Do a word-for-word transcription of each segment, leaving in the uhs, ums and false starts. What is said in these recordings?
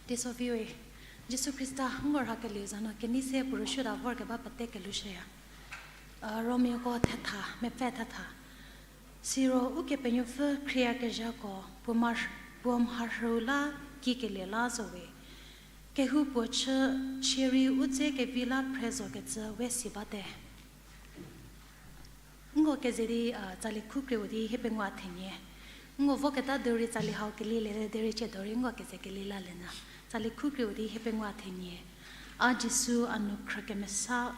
Teiso viwe, Jisu Khrista ngu rhakelieu za nu kenei se puo rüsuota vorkeba pete kelushüya. A, Romiako thetha, mepfü thetha. Siro Ukepenuopfü khrieyakezhako puo mha-, puo mharhüu la kikelie la zowe. Kehoupuo chü, chierei u dze kevi la phre zokecü we si bate. Nko keze di, a, tsali khu krieu di hiepengou thenie. Nko voketa derei tsali hau kelilie derei chiedo rei nko keze keli lalie nyü. Tsali khu krieu di hiepengou thenie. A Jisu a nu khrü kemesa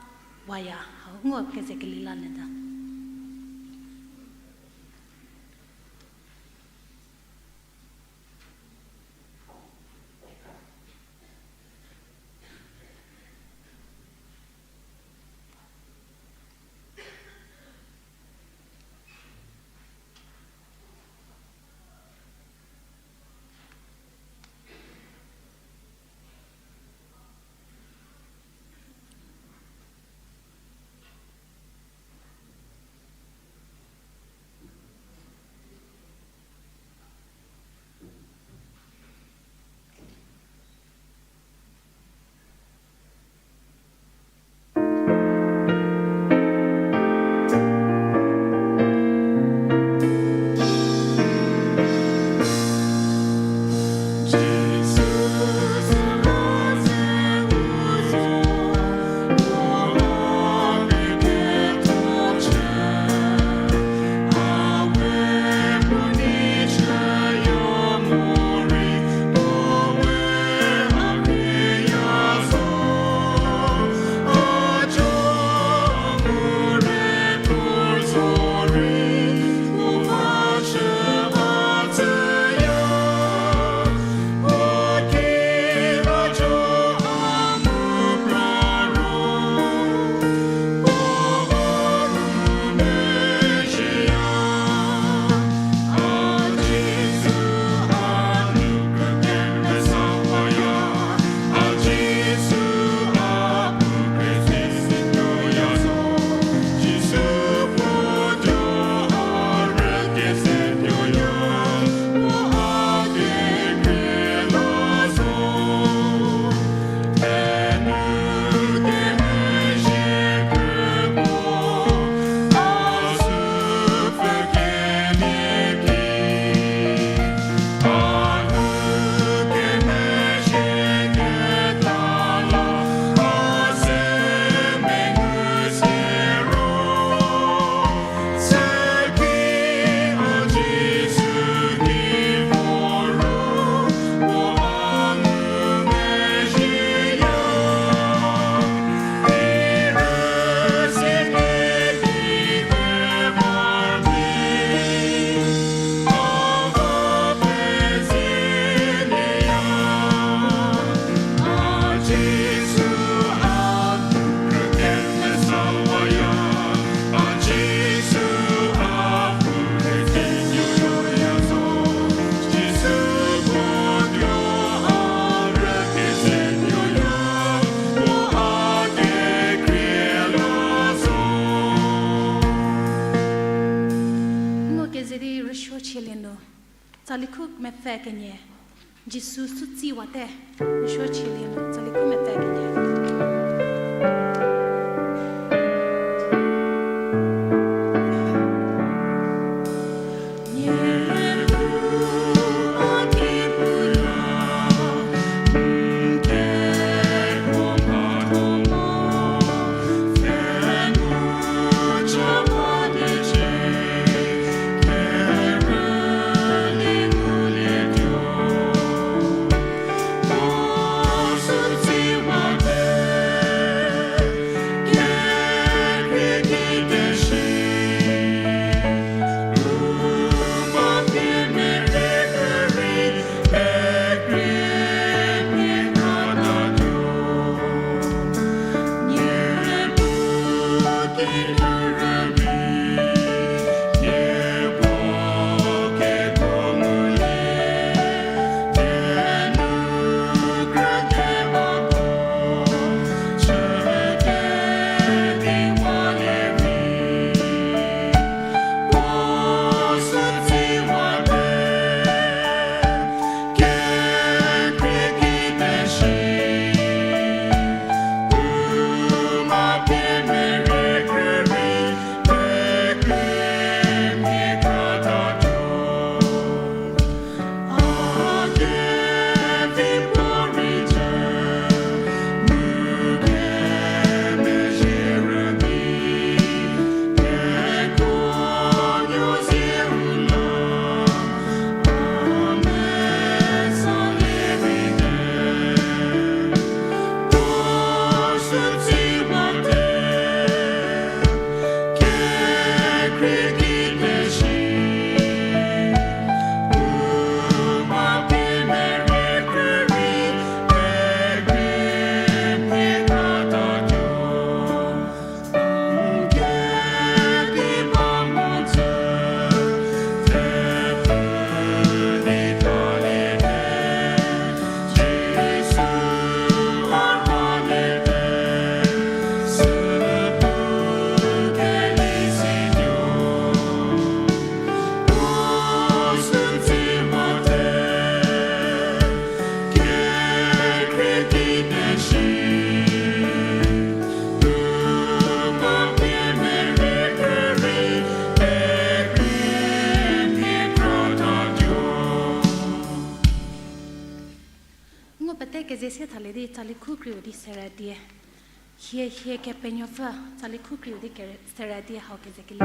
waya, hau nko keze keli lalie nyü. Ngo keze di rüsuo chielie nu, tsali khu mepfü kenie, Jisu sü tsiwate, rüsuo chielie nu, tsali khu mepfü kenie. di sera die. Hie, hie Kepenuopfü, tsali khu kriu di kere, sera die hau kezekelie.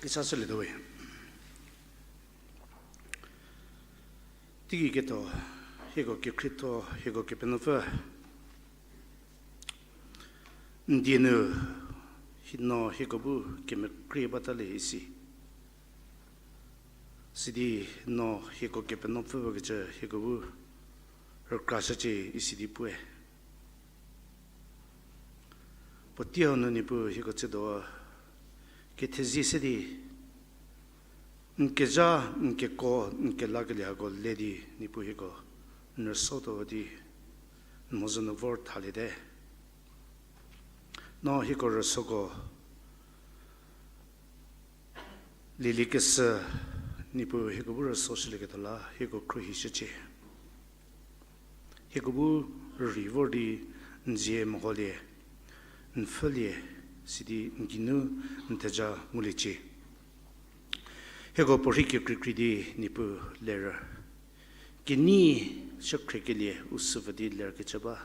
Kesa sülietuo we. Teigei ketho, hieko kekhrietho, hieko Kepenuopfü. N die nu, hi no hieko bu kemekrie batalie isi. Sidi no hieko Kepenuopfü bakecü hieko bu rükrashücie isi di puoe. Puotei hau nu Niepuu hieko tsiedo kethezie se di, n kezha, n keko, n kelakelie hako le di Niepuu hieko n rüsotuo di n mhodzü nu vor thaliete. No hieko rüsoko lieliekeshü, Niepuu hieko bu rüsoshülieketuo la hieko khruohishücie. Hieko bu rei vor di n zie meholie, n pfhülie, sidi n geinu n theja nguliecie. Hieko puorhi kekreikrei di Niepuu lerü kenei shükhrekelie u süpfü di lerkecü ba.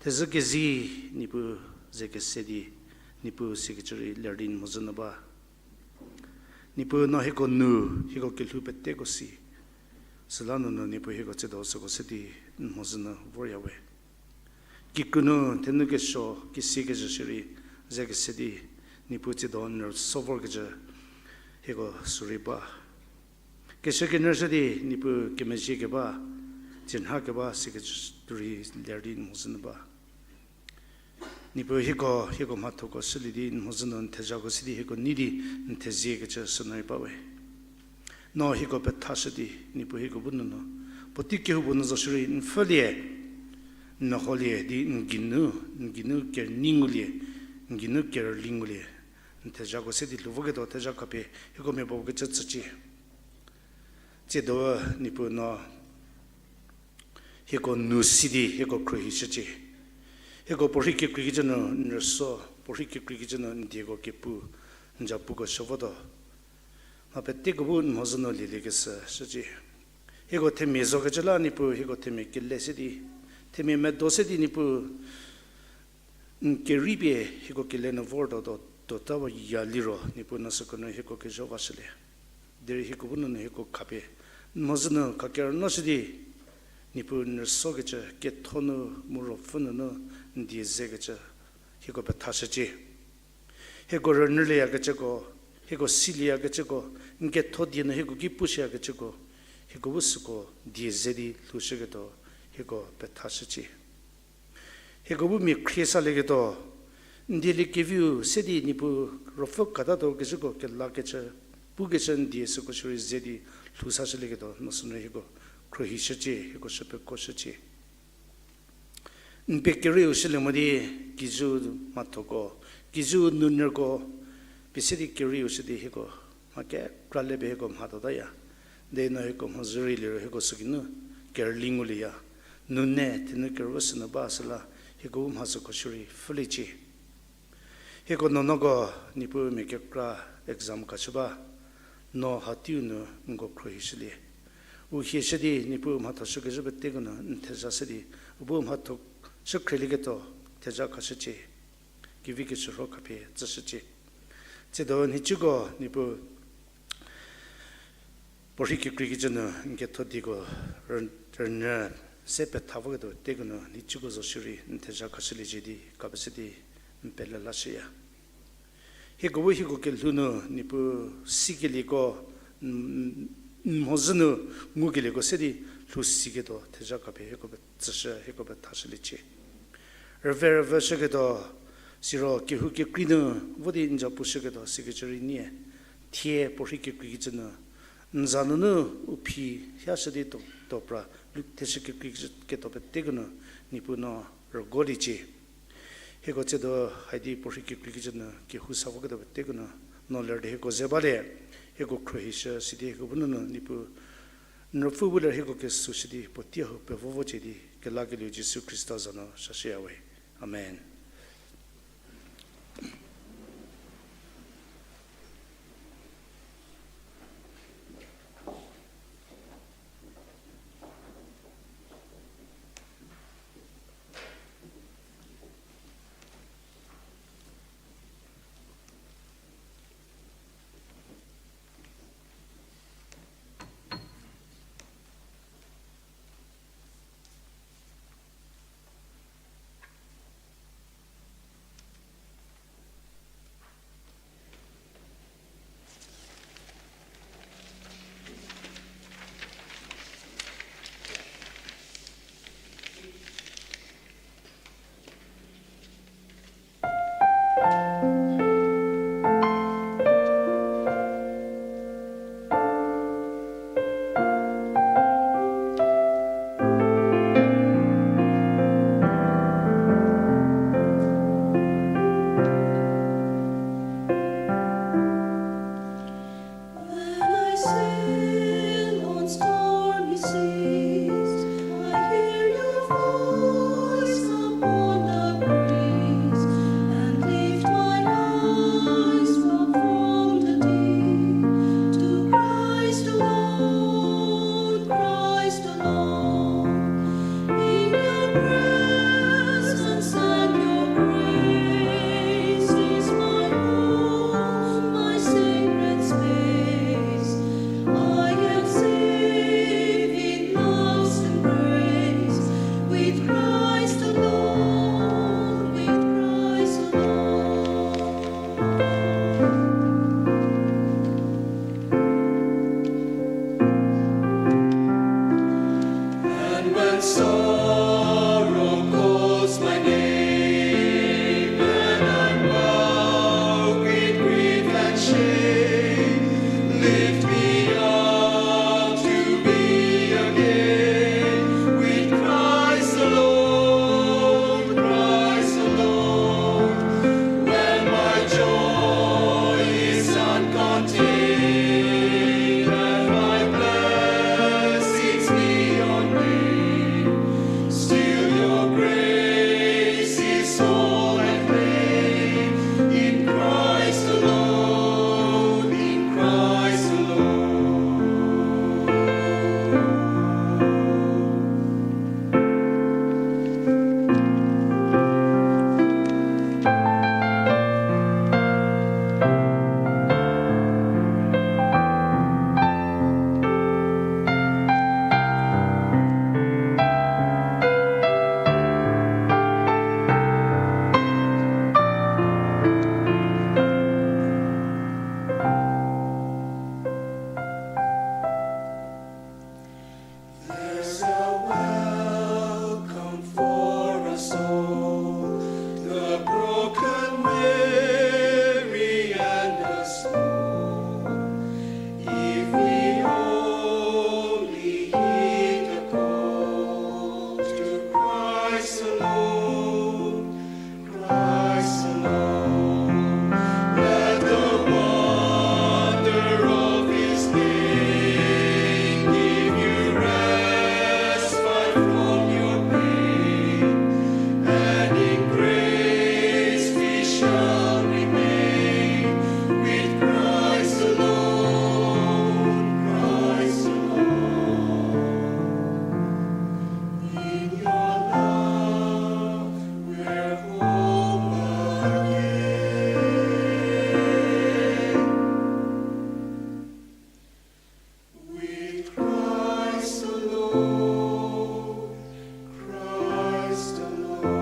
Thezhü kezi Niepuu ze kese di, Niepuu sikecü rei ler di n mhodzü nu ba. Niepuu no hieko nu, hieko kelhou peteko si. Süla nunu Niepuu hieko tsiedo süko se di n mhodzü nu vorya we. Kikru nu thenu kesuo, kesi kezhü shierei ze kese di, Niepuu tsiedo n rüso vorkecü hieko sürei ba. Keshükenyü shü di Niepuu kemezhie keba, tsienha keba sikecü rei ler di n mhodzü nu ba. Niepuu hieko, hieko mhathoko shülie di n mhodzü nu n thejako se di hieko nei di n theziekecü sünu rei ba we. No hieko pethashü di Niepuu hieko bu nunu puotei kehoupuo nu zo shierei n pfhülie, n meholie di n geinu, n geinu kerünyü ngulie, n geinu kerüli ngulie, n thejako se di lhou voketuo theja khapie hieko mia puo kecü tsücie. Tsiedo Niepuu no hieko nu si di hieko khruohishücie. Hieko puorhi kekreikecü nu n rüso, puorhi kekreikecü nu n dieko kepu, n zapuko shü votuo. Mha peteko bu n mhodzü nu lieliekeshü shücie. Hieko themia zokecü la Niepuu hieko themia kele se di, themia medo se di Niepuu n kerei pie hieko kele nu vortuo, tuo, tuota wa ya liro Niepuu no süko nu hieko kejo vashülie. Derei hieko bu nunu hieko khapie n mhodzü nu khakerüno shü di, Niepuu n rüsokecü ketho nu mu ruopfü nunu n die zekecü hieko pethashücie. Hieko rünyülieyakecüko, hieko silieyakecüko, n ketho die nu hieko ki pushüyakecüko, hieko bu süko die ze di lhoushüketuo hieko pethashücie. Hieko bu mia khrie salieketuo, n dieliekeviu se di Niepuu ruopfü katatuo kezhüko kelakecü, pukecü n die süko shierei ze di lhou sashülieketuo no sünu hieko khruohishücie, hieko shü pekuoshücie. N pie kerieu shülie mo di, kijü mhathoko, kijü nunyüko, pie se di kerieu shü di hieko mha kekra le pie hieko mhathotaya. De no hieko mhodzü rei liro hieko süki nu kerüli ngulieya. Nune thenu kerüsünu ba süla hieko u mha süko shierei pfhüliecie. Hieko nuonuoko Niepuu mia kekra exam khashü ba, no hatiu nu nko khruohishülie. U hieshü di Niepuu mhathoshükezhü peteko nu n thezha shü di, u bu mhatho shükhrelieketuo thezha khashücie, kevi keshürho khapie tsüshücie. Tsiedo nhicuko Niepuu puorhi kekreikecü nu n ketho dieko rünyü se petha voketuo peteko nu nhicuko zo shierei n thezha khashüliecie di khapie se di n pele lashüya. Hieko bu hieko kelhou nu Niepuu sikelieko, n mhodzü nu ngukelieko se di lhou siketuo thezha khapie hieko petsüshü, hieko pethashüliecie. Rüve rüvüshüketuo, siro kehou kekrei nu vo di n za pushüketuo sikecü rei nie. Thie puorhi kekreikecü nu n za nunu u phi hiashü di tuo pra lu theshü kekreiketuo peteko nu Niepuu no rügoliecie. Hieko tsiedo haidi puorhi kekreikecü nu kehou sa voketuo peteko nu no ler di hieko ze balie, hieko khruohishü sidi hieko bu nunu Niepuu n Ruopfü bu ler hieko kesushü di puotei hau pevo vocie di kelakelieu Jisu Khrista za nu sashüya we. Amen. Christ alone, let the wonder of his name give you respite from your pain, and in grace we shall remain with Christ alone, Christ alone. In your love we're whole again. With Christ alone, Christ alone.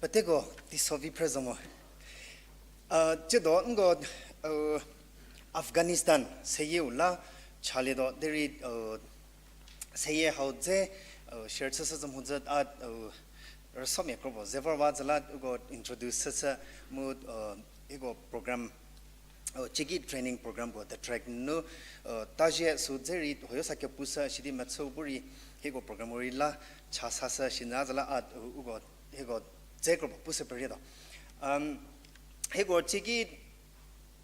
Peteko teiso vi phre zo mo. Uh, tsiedo nko, uh, Afghanistan seyieu la chalietuo derei, uh, seyie hau dze, uh, share chüshü zü mhodzü a, uh, rüsomia kropuo ze vorwa zü la uko introduce chüshü mu, uh, hieko program, uh, Chiki training program ko the track nu, uh, tazie sü dze rei hoyo sa kepushü shidi mechü bu rei hieko program rei la cha sashü shi nyü zü la a, uh, uko hieko dze kropuo pushü perietuo. Um, hieko Chiki,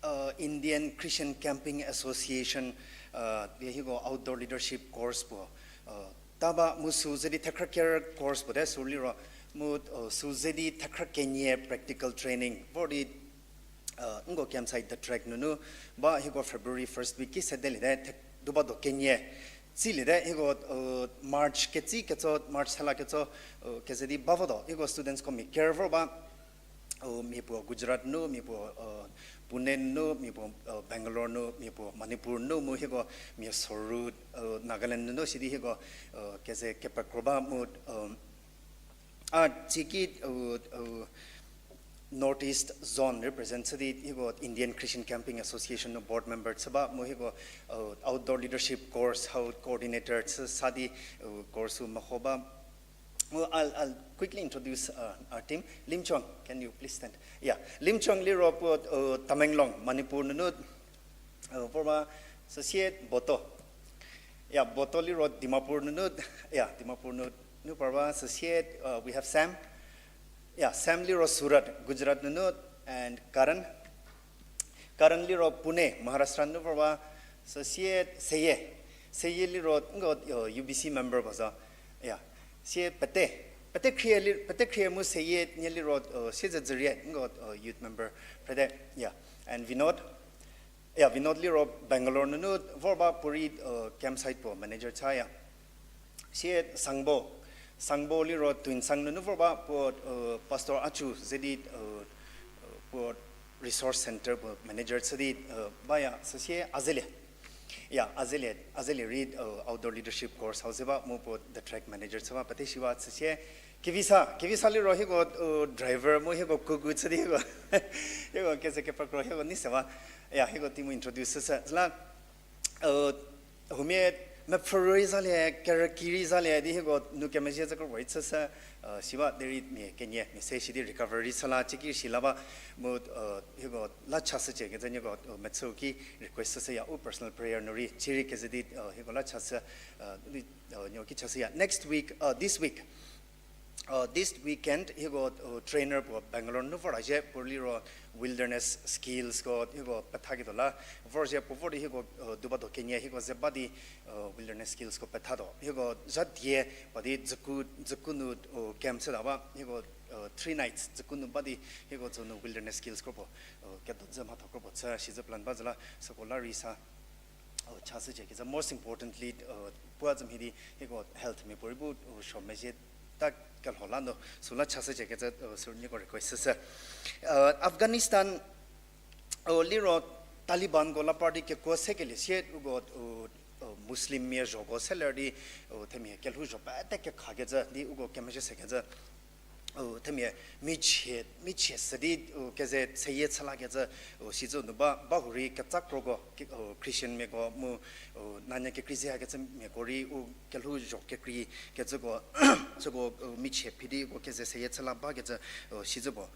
uh, Indian Christian Camping Association, uh, di hieko outdoor leadership course puo, uh, ta ba mu sü ze di thekhrü ker course puo te sü liro mu, uh, sü ze di thekhrü kenie practical training vor di, uh, nko campsite the track nunu ba hieko February first week ki sedeliete, thek-, duba do kenie tsiliete hieko, uh, March ketsi ketso, March sala ketso, uh, keze di ba votuo hieko students ko mia ker vor ba, uh, mia puo Gujarat nu, mia puo, uh, Pune nu, mia puo, uh, Bangalore nu, mia puo Manipur nu mu hieko mia soru, uh, Nagaland nu sidi hieko, uh, keze kepekro ba mu, um, a Chiki, uh, uh, North East Zone represent chü di hieko Indian Christian Camping Association nu board member chü ba mu hieko, uh, outdoor leadership course hau coordinator chü sa di, uh, course u meho ba. Well, I'll, I'll quickly introduce, uh, our team. Limchong, can you please stand? Yeah, Limchong liro puo, uh, Tamenglong, Manipur nunu, uh, vor ba, süsie Boto. Yeah, Boto liro Dimapur nunu, yeah, Dimapur nu, nu par ba, süsie, uh, we have Sam. Yeah, Sam liro Surat, Gujarat nunu, and Karan. Karan liro Pune, Maharashtra nu vor ba, süsie Seyie. Seyie liro nko, uh, U B C member ba zo. Yeah. Sie pete, pete khrie li, pete khrie mu Seyie nie liro, uh, siezedzürie nko, uh, youth member. Pete, yeah. And Vinod, yeah, Vinod liro Bangalore nunu vor ba puorei, uh, campsite puo manager chaya. Sie Sangbo, Sangbo liro Tuensang nunu vor ba puo, uh, Pastor Achu ze di, uh, uh, puo resource center puo manager chü di, uh, baya, süsie Azelie. Ya, Azelie, Azelie rei, uh, outdoor leadership course hau ze ba mu puo the track manager chü ba pete shi ba süsie Kevisa, Kevisa liro hieko, uh, driver mu hieko kuku chü di hieko. Hieko keze kepekro hieko nei se ba. Ya, hieko team introduce chüshü. Süla, uh, huomia mepfhü rei zalie, kerükirei zalie di hieko nu kemezhie zü kro rei chüshü, uh, shi ba derei mia kenie mia se shi di recovery chü la Chiki shi la ba mu, uh, hieko la chashücie kecü nieko, uh, mechü ki request chüshüya u personal prayer nu rei chirei keze di, uh, hieko la chashü, uh, di, uh, nieko ki chashüya. Next week, uh, this week, uh, this weekend hieko, uh, trainer puo Bangalore nu vor zhie puo liro wilderness skills ko hieko pethaketuo la vor zhie puo vor di hieko, uh, duba do kenie hieko ze ba di, uh, wilderness skills ko pethatuo. Hieko zha die pa di Dzüku, Dzüku nu, uh, camp chüta ba hieko, uh, three nights Dzüku nu ba di hieko tsü nu wilderness skills kro puo, uh, kedo zü mhatho kro puo chü shi zü plan ba zü la süko la rei sa, uh, chashücie kecü most importantly, uh, puo zü mhie di hieko health mia puorei bu, uh, suo mezhie ta kelho la nu süla chashücie kecü, u, süniko request shüshü. U, Afghanistan, u, liro Talibanko la party kekuo sekelie sie uko, u, u, Muslimmia zhoko seler di, u, themia kelhou zho pete kekhakecü di uko kemezhie sekecü, u, themia michie, michie sü di, u, keze seyie chü lakecü, u, sizü nu ba, ba hurei ketsa kroko, ki-, u, Christianmiako mu, u, nanye kekrei ze hakecü miako rei u kelhou zho kekrei kecüko, süko, u, michie phi di uko keze seyie chü la bakecü, u, sizü puo.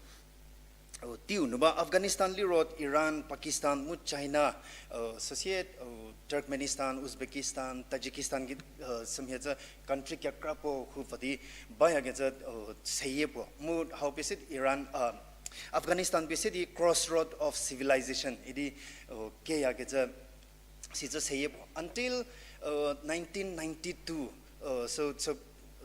U, teiu nu ba Afghanistan liro Iran, Pakistan mu China, u, süsie, u, Turkmenistan, Uzbekistan, Tajikistan ki, u, sümhie cü country kekra puo hu pfü di bayakecü, u, seyie puo. Mu hau pie se di Iran, u, Afghanistan pie se di crossroad of civilization idi, u, keyakecü sizü seyie puo. Until, u, nineteen ninety-two, u, sü, sü,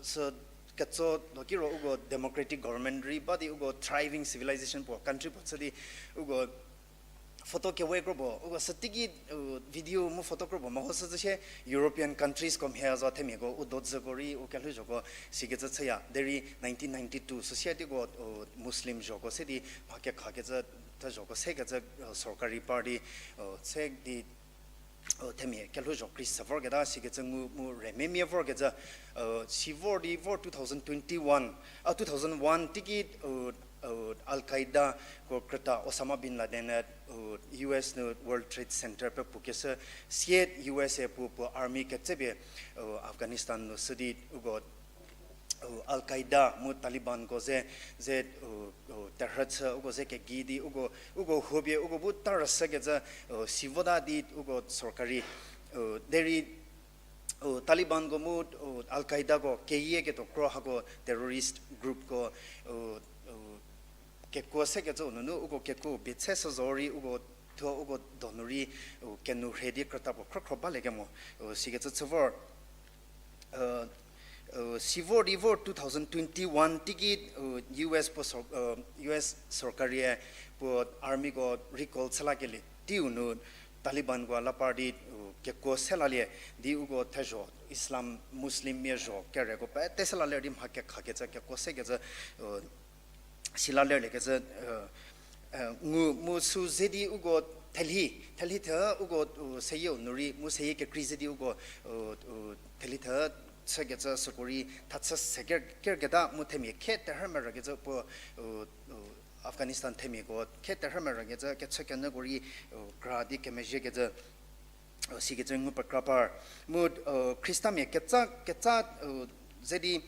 sü ketso do kiro uko democratic government rei ba di uko thriving civilization puo, country puo chü di uko photo kewe kro puo, uko süteiki, u, video mu photo kro puo meho süzü sie European countriesko mhie zo themiako u dodzüko rei u kelhou zhoko sikecü chüya. Derei nineteen ninety-two societyko, u, Muslim zhoko se di mha kekhakecü, thezhoko sekecü, u, sorkari party, u, se di, u, themia kelhou zho krei se vorketa sikecü ngu mu rememia vorkecü, u, si vor di vor two thousand twenty-one, a, two thousand one teiki, u, u, Al Qaeda ko krüta Osama bin Laden-e, u, U S nu World Trade Center pepukeshü sie U S-e puo puo army ketsepie, u, Afghanistan nu shü di uko, u, Al Qaeda mu Talibanko ze, ze, u, u, terhü chü uko ze kegei di uko, uko huopie uko bu tarüshükecü, u, si vota di uko sorkari, u, derei, u, Talibanko mu, u, Al Qaedako keyieketuo kro hako terrorist groupko, u, u, kekuo sekecü nunu uko kekuo bie cheshü zorei uko thuo uko donu rei, u, kenourhei di krüta puo khrükhro balekemo, u, sikecü chü vor. U, u, si vor di vor two thousand twenty-one teiki, u, U S puo sor-, u, U S sorkarie puo armyko recall chü lakelie teiu nu Talibanko la party, u, kekuo se lalie di uko thezho Islam Muslimmia zho kereko pete se lalie di mha kekhakecü kekuo sekecü, u, si la lerliekecü, u, u, ngu mu sü ze di uko thelhi, thelhi thü uko, u, seyieu nu rei mu seyie kekrei ze di uko, u, u, thelhi thü chükecü süko rei thachü se ker, kerketa mu themia khe terhü merükecü puo, u, u, Afghanistan themiako khe terhü merükecü kechükenyüko rei, u, kra di kemezhiekecü, u, sikecü ngu pekra par. Mu, u, Khristamia ketsa, ketsa, u, ze di,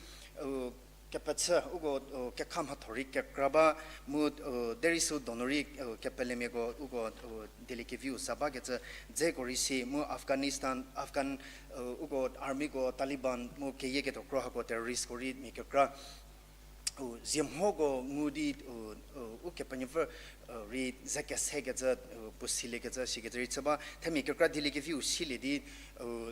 u, kepechü uko, u, kekha mhatho rei kekra ba, mu, u, derei sü donu rei, u, kepelemiako uko, u, dieliekeviu za bakecü dzeko rei si, mu Afghanistan, Afghan, u, uko armyko Taliban mu keyieketuo kro hako terroristko rei mia kekra, u, ziemhoko ngu di, u, u, Ukepenuopfü, u, rei ze kesekecü, u, puo siliekecü sikecü rei chü ba, themia kekra dieliekeviu silie di, u,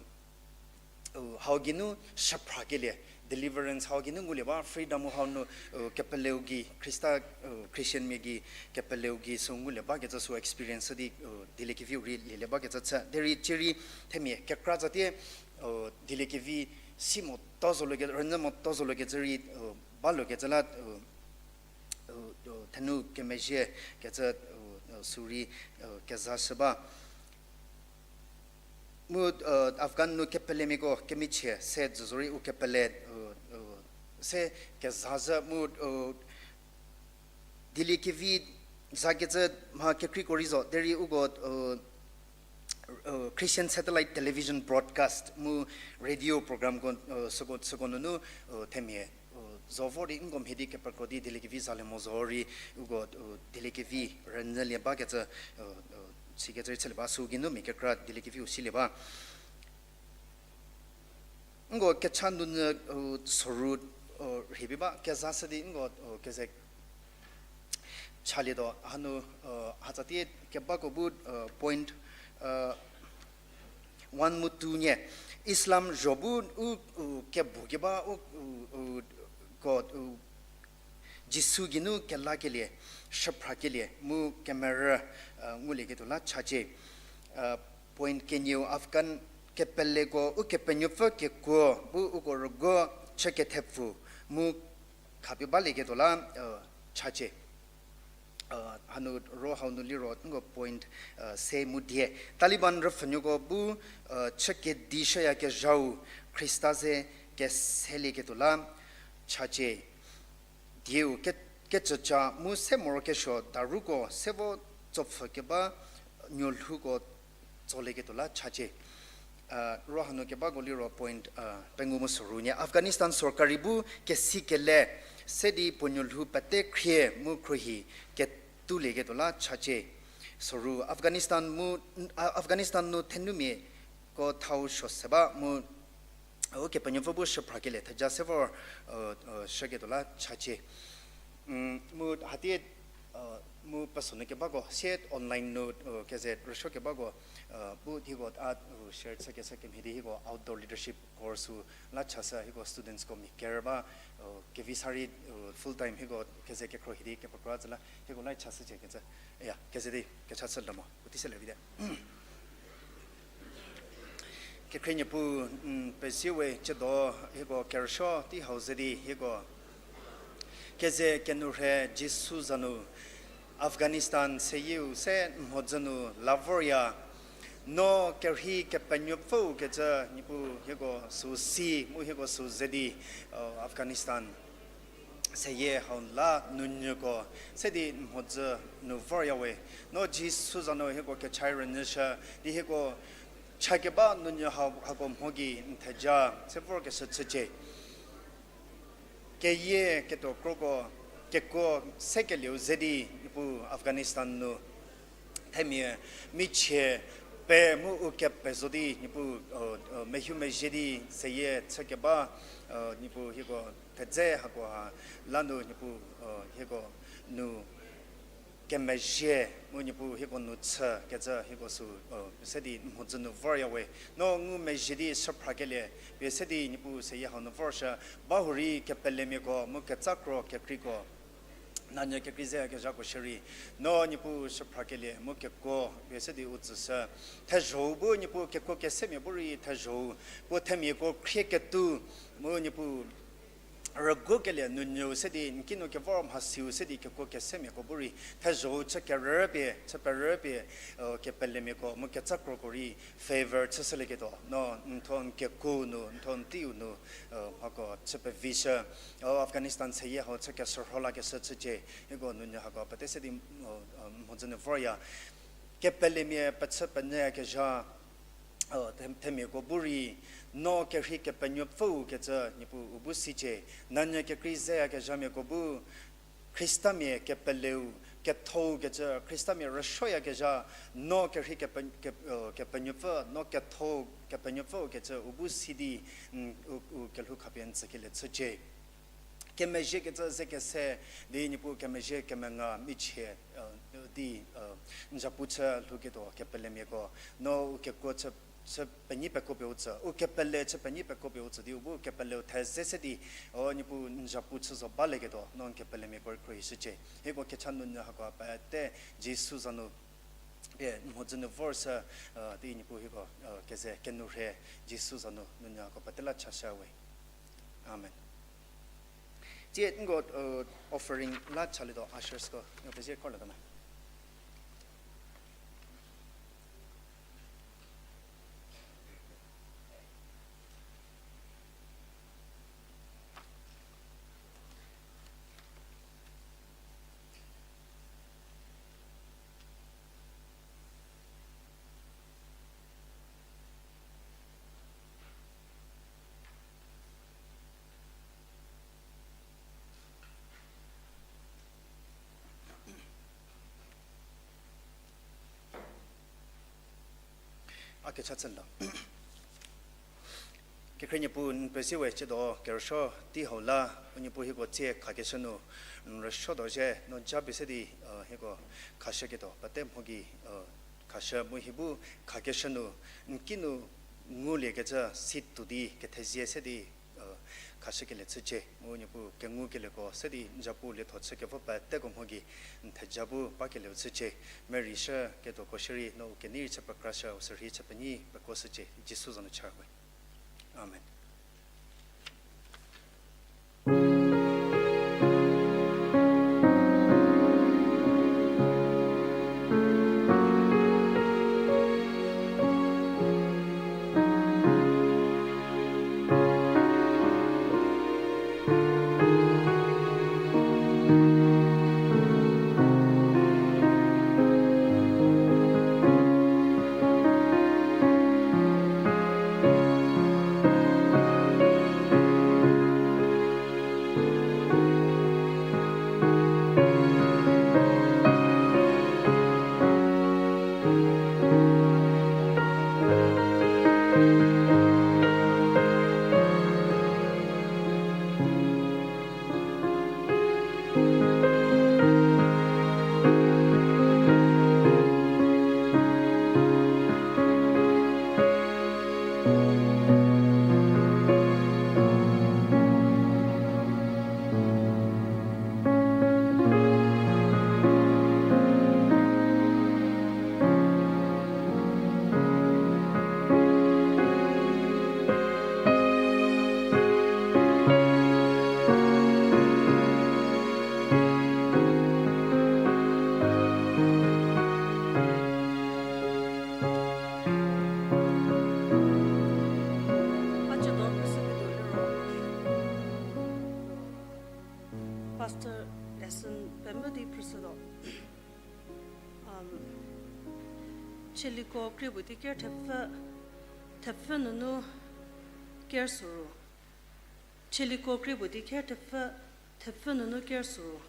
u, hau geinu shüphrakelie, deliverance hau geinu ngulie ba, freedom hau nu, u, kepeleu gei, Khrista, u, Christianmia gei, kepeleu gei sü ngulie bakecü sü experience di, u, dieliekeviu rei lielie bakecü chü. Derei cierei themia kekra tsatie, u, dieliekevi si moto zolokecü, rünyü moto zolokecü rei, u, balokecü la, u, u, u, thenu kemezhie kecü, u, u, sü rei, u, kezashü ba. Mu, u, Afghan nu kepelemiako kemichie se zozorei u kepele, u, u, se kezashü mu, u, dieliekevi zakecü mha kekreiko rei zo, derei uko, u, u, Christian Satellite Television Broadcast mu radio programko, u, süko, süko nunu, u, themia, u, zo vor di nko mhie di kepekro di dieliekevi zalie mo zorei, uko, u, dieliekevi rünyülie bakecü, u, u, sikecü rei chülie ba, sü geinu mia kekra dieliekeviu silie ba. Nko kecha nunyü, u, soru, u, rhie pie ba, kezashü di nko, u, keze chalietuo, hanu, u, hatsatie kebako bu, u, point, u, one mu two nie, Islam zho bu u, u, kebou keba u, u, u, ko, u, Jisu geinu kelakelie, shüphrakelie mu kemerü, u, ngulieketuo la chacie. U, point kenieu Afghan kepeleko Ukepenuopfü kekuo bu uko rüguo chü kethepfu Mu khapie balieketuo la, chacie. Hanu ro hau nu liro nko point se mu die. Taliban rüpfhünuoko bu chü kedishüyakezhau Khrista ze keselieketuo la chacie. Dieu ke, kecüca mu se morokesuo daruko se vo tsopfhü keba nuolhouko tsolieketuo la chacie. Ro hanu kebako liro point pengou mu soru nyie. Afghanistan sorkari bu kesikele se di puo nuolhou pete khrie mu khruohi ketulieketuo la chacie. Soru Afghanistan mu, Afghanistan nu thenumiako thau suo se ba mu Ukepenuopfü bu shüphrakelie theja se vor shüketuo la chacie. Mu hatie, mu pesonu kebako sie online nu keze rüsuo kebako bu hieko a share chükeshü kemhie di hieko outdoor leadership course-u la chashü, hieko studentsko mia ker ba kevi sa rei full time hieko keze kekhruohi di kepekra tsü la hieko la chashücie kecü. Eya, keze di kecha chülie mo puotei selie vite. Kekhrie Niepuu, n pezie we. Tsiedo hieko kerüsuo tei hau ze di hieko keze kenourhei Jisu za nu Afghanistan seyieu se n mhodzü nu la vorya. No kerhei Kepenuopfüu kecü Niepuu hieko süu si mu hieko süu ze di Afghanistan seyie hau la nunyüko se di n mhodzü nu vorya we. No Jisu za nu hieko kechai rünyüshü di hieko chakeba nunyü hau hako mho gei n theja se vorkeshü chücie. Keyie ketuo kroko kekuo sekelieu ze di Niepuu Afghanistan nu themia michie pe mu u kepe zo di Niepuu mehu mezhie di seyie chükeba Niepuu hieko thedze hako ha la nu Niepuu hieko nu kemezhie mu Niepuu hieko nu chü kecü hieko süu se di n mhodzü nu vorya we. No ngumezhie di shüphrakelie pie se di Niepuu seyie hau nu vorshü, ba hurei kepelemiako mu ketsakro kekreiko nanyü kekrei zeyakezhako shierei no Niepuu shüphrakelie mu kekuo pie se di u tsüshü. Thezho-u bu Niepuu kekuo kesemia bu rei thezho-u, puo themiako khrieketuo mu Niepuu rügukelie nunyüu se di n kinu kevor mhasiu se di kekuo kesemiako bu rei thezho-u chü kerüpie chü perüpie kepelemiako mu ketsakroko rei favor chüshülieketuo no n thuo n kekuo nu n thuo n teiu nu hako chü pevishü. Afghanistan seyie hau chü keshürho lakeshü chücie. Hieko nunyü hako pete se di mhodzü nu vorya. Kepelemia pechü penyüyakezha themiako bu rei no kerhei Kepenuopfüu kecü Niepuu u bu sicie. Nanyü kekrei zeyakezhamiako bu Khristamia kepeleu, kethou kecü Khristamia rüsuoyakezha, no kerhei Kepenuopfü, no kethou Kepenuopfüu kecü u bu si di u kelhou khapie n tsükelie chücie. Kemezhie kecü ze kese di Niepuu kemezhie kemenga michie di n zapu chü lhouketuo kepelemiako no u kekuo chü chü penyi pekuo pie u tsü, u kepele chü penyi pekuo pie u tsü di u bu kepeleu theze se di, o Niepuu n zapu chü zo balieketuo no n kepelemiako rei khruohishücie. Hieko kecha nunyü hako pete Jisu za nu pie n mhodzü nu vorshü di Niepuu hieko keze kenourhei Jisu za nu nunyü hako pete la chashü we. Amen. Tsie nko offering la chalietuo ushersko no pezie khorlietuo me. A kecha chülie. Kekhrie Niepuu n pezie we. Tsiedo kerüsuo tei hau la u Niepuu hieko tsie khakeshü nu n rüsuotuo zhie no japie se di hieko khashüketuo pete mho gei khashü mu hi bu khakeshü nu n kinu nguliekecü si tuo di kethezie se di khashükelie chücie. Mu Niepuu kengukelieko se di n zapu lietho chü kevo peteko mho gei n theja bu bakelieu chücie. Merei shüketuoko shierei no u kenei rei chü pekrashü, u sürhei chü penyi pekuoshücie. Jisu za nu char we. Amen. Lesson pemvü di phrüshütuo. Um, Chieliko krie puo di ker thepfü, thepfü nunu ker soru. Chieliko krie puo di ker thepfü, thepfü nunu ker soru.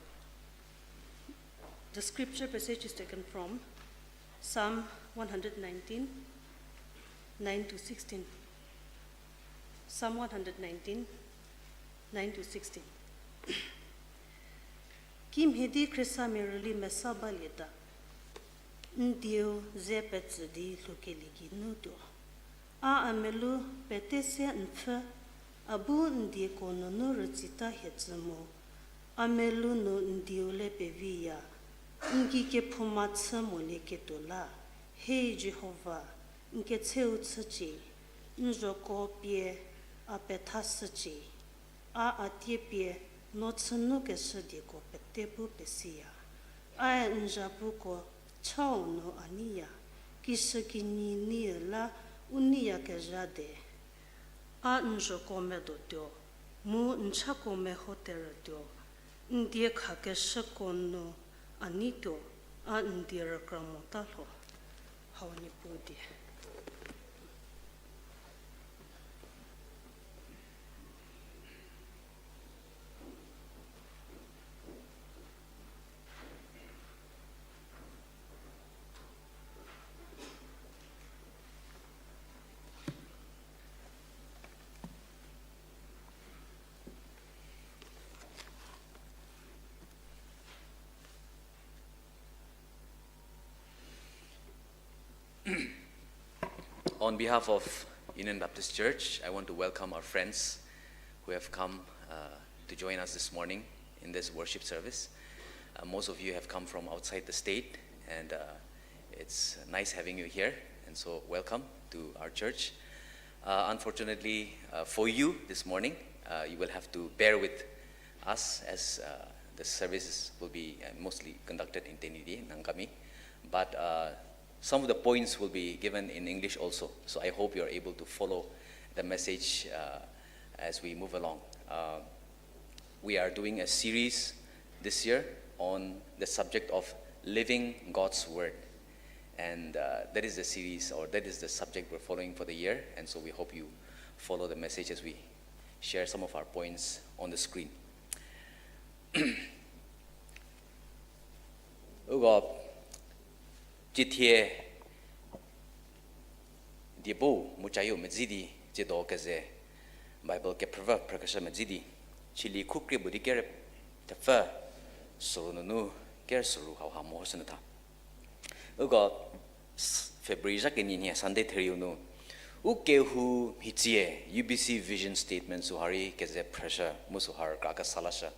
The scripture passage is taken from Psalm one hundred nineteen, nine to sixteen. Psalm one hundred nineteen, nine to sixteen. Kimhie di khriesamia rüli mesa balieta, n dieu ze petsü di lhoukelie geinu tuo. A a melou pete se n pfhü, a bu n dieko nunu rütsita hie tsü mu. A melou nu n dieu le peviya, n gei kephouma chü molieketuo la, He Jihova, n kecheu chücie, n zhoko pie a pethashücie. A a tie pie no chünukeshü dieko pete bu pesiya. Ae n zhapuko chau nu a neiya, kishükinyi nie la u neiyakezha de. A n zhoko medotuo, mu n chako meho terütuo, n die khakeshüko nu a neituo, a n die rükra mota lho. Hau Niepuu die. On behalf of Union Baptist Church, I want to welcome our friends who have come, uh, to join us this morning in this worship service. Uh, most of you have come from outside the state, and, uh, it's nice having you here, and so welcome to our church. Uh, unfortunately, uh, for you this morning, uh, you will have to bear with us as, uh, the services will be, uh, mostly conducted in Tenyidie, Nangami. But, uh, some of the points will be given in English also. So I hope you are able to follow the message, uh, as we move along. Uh, we are doing a series this year on the subject of living God's Word. And, uh, that is the series, or that is the subject we're following for the year. And so we hope you follow the message as we share some of our points on the screen. Uko, cithie diebo mu cayieu medzi di, tsiedo keze Bible kephrüpfü phrükeshü medzi di, Chieliko krie puo di ker thepfü soru nunu ker soru hauha mehoshünyü tha. Uko, February zha kenie nhie Sunday therieu nu, u kehou mhitsie U B C vision statement süha rei keze phrüshü mu süha rükra kesa lashü.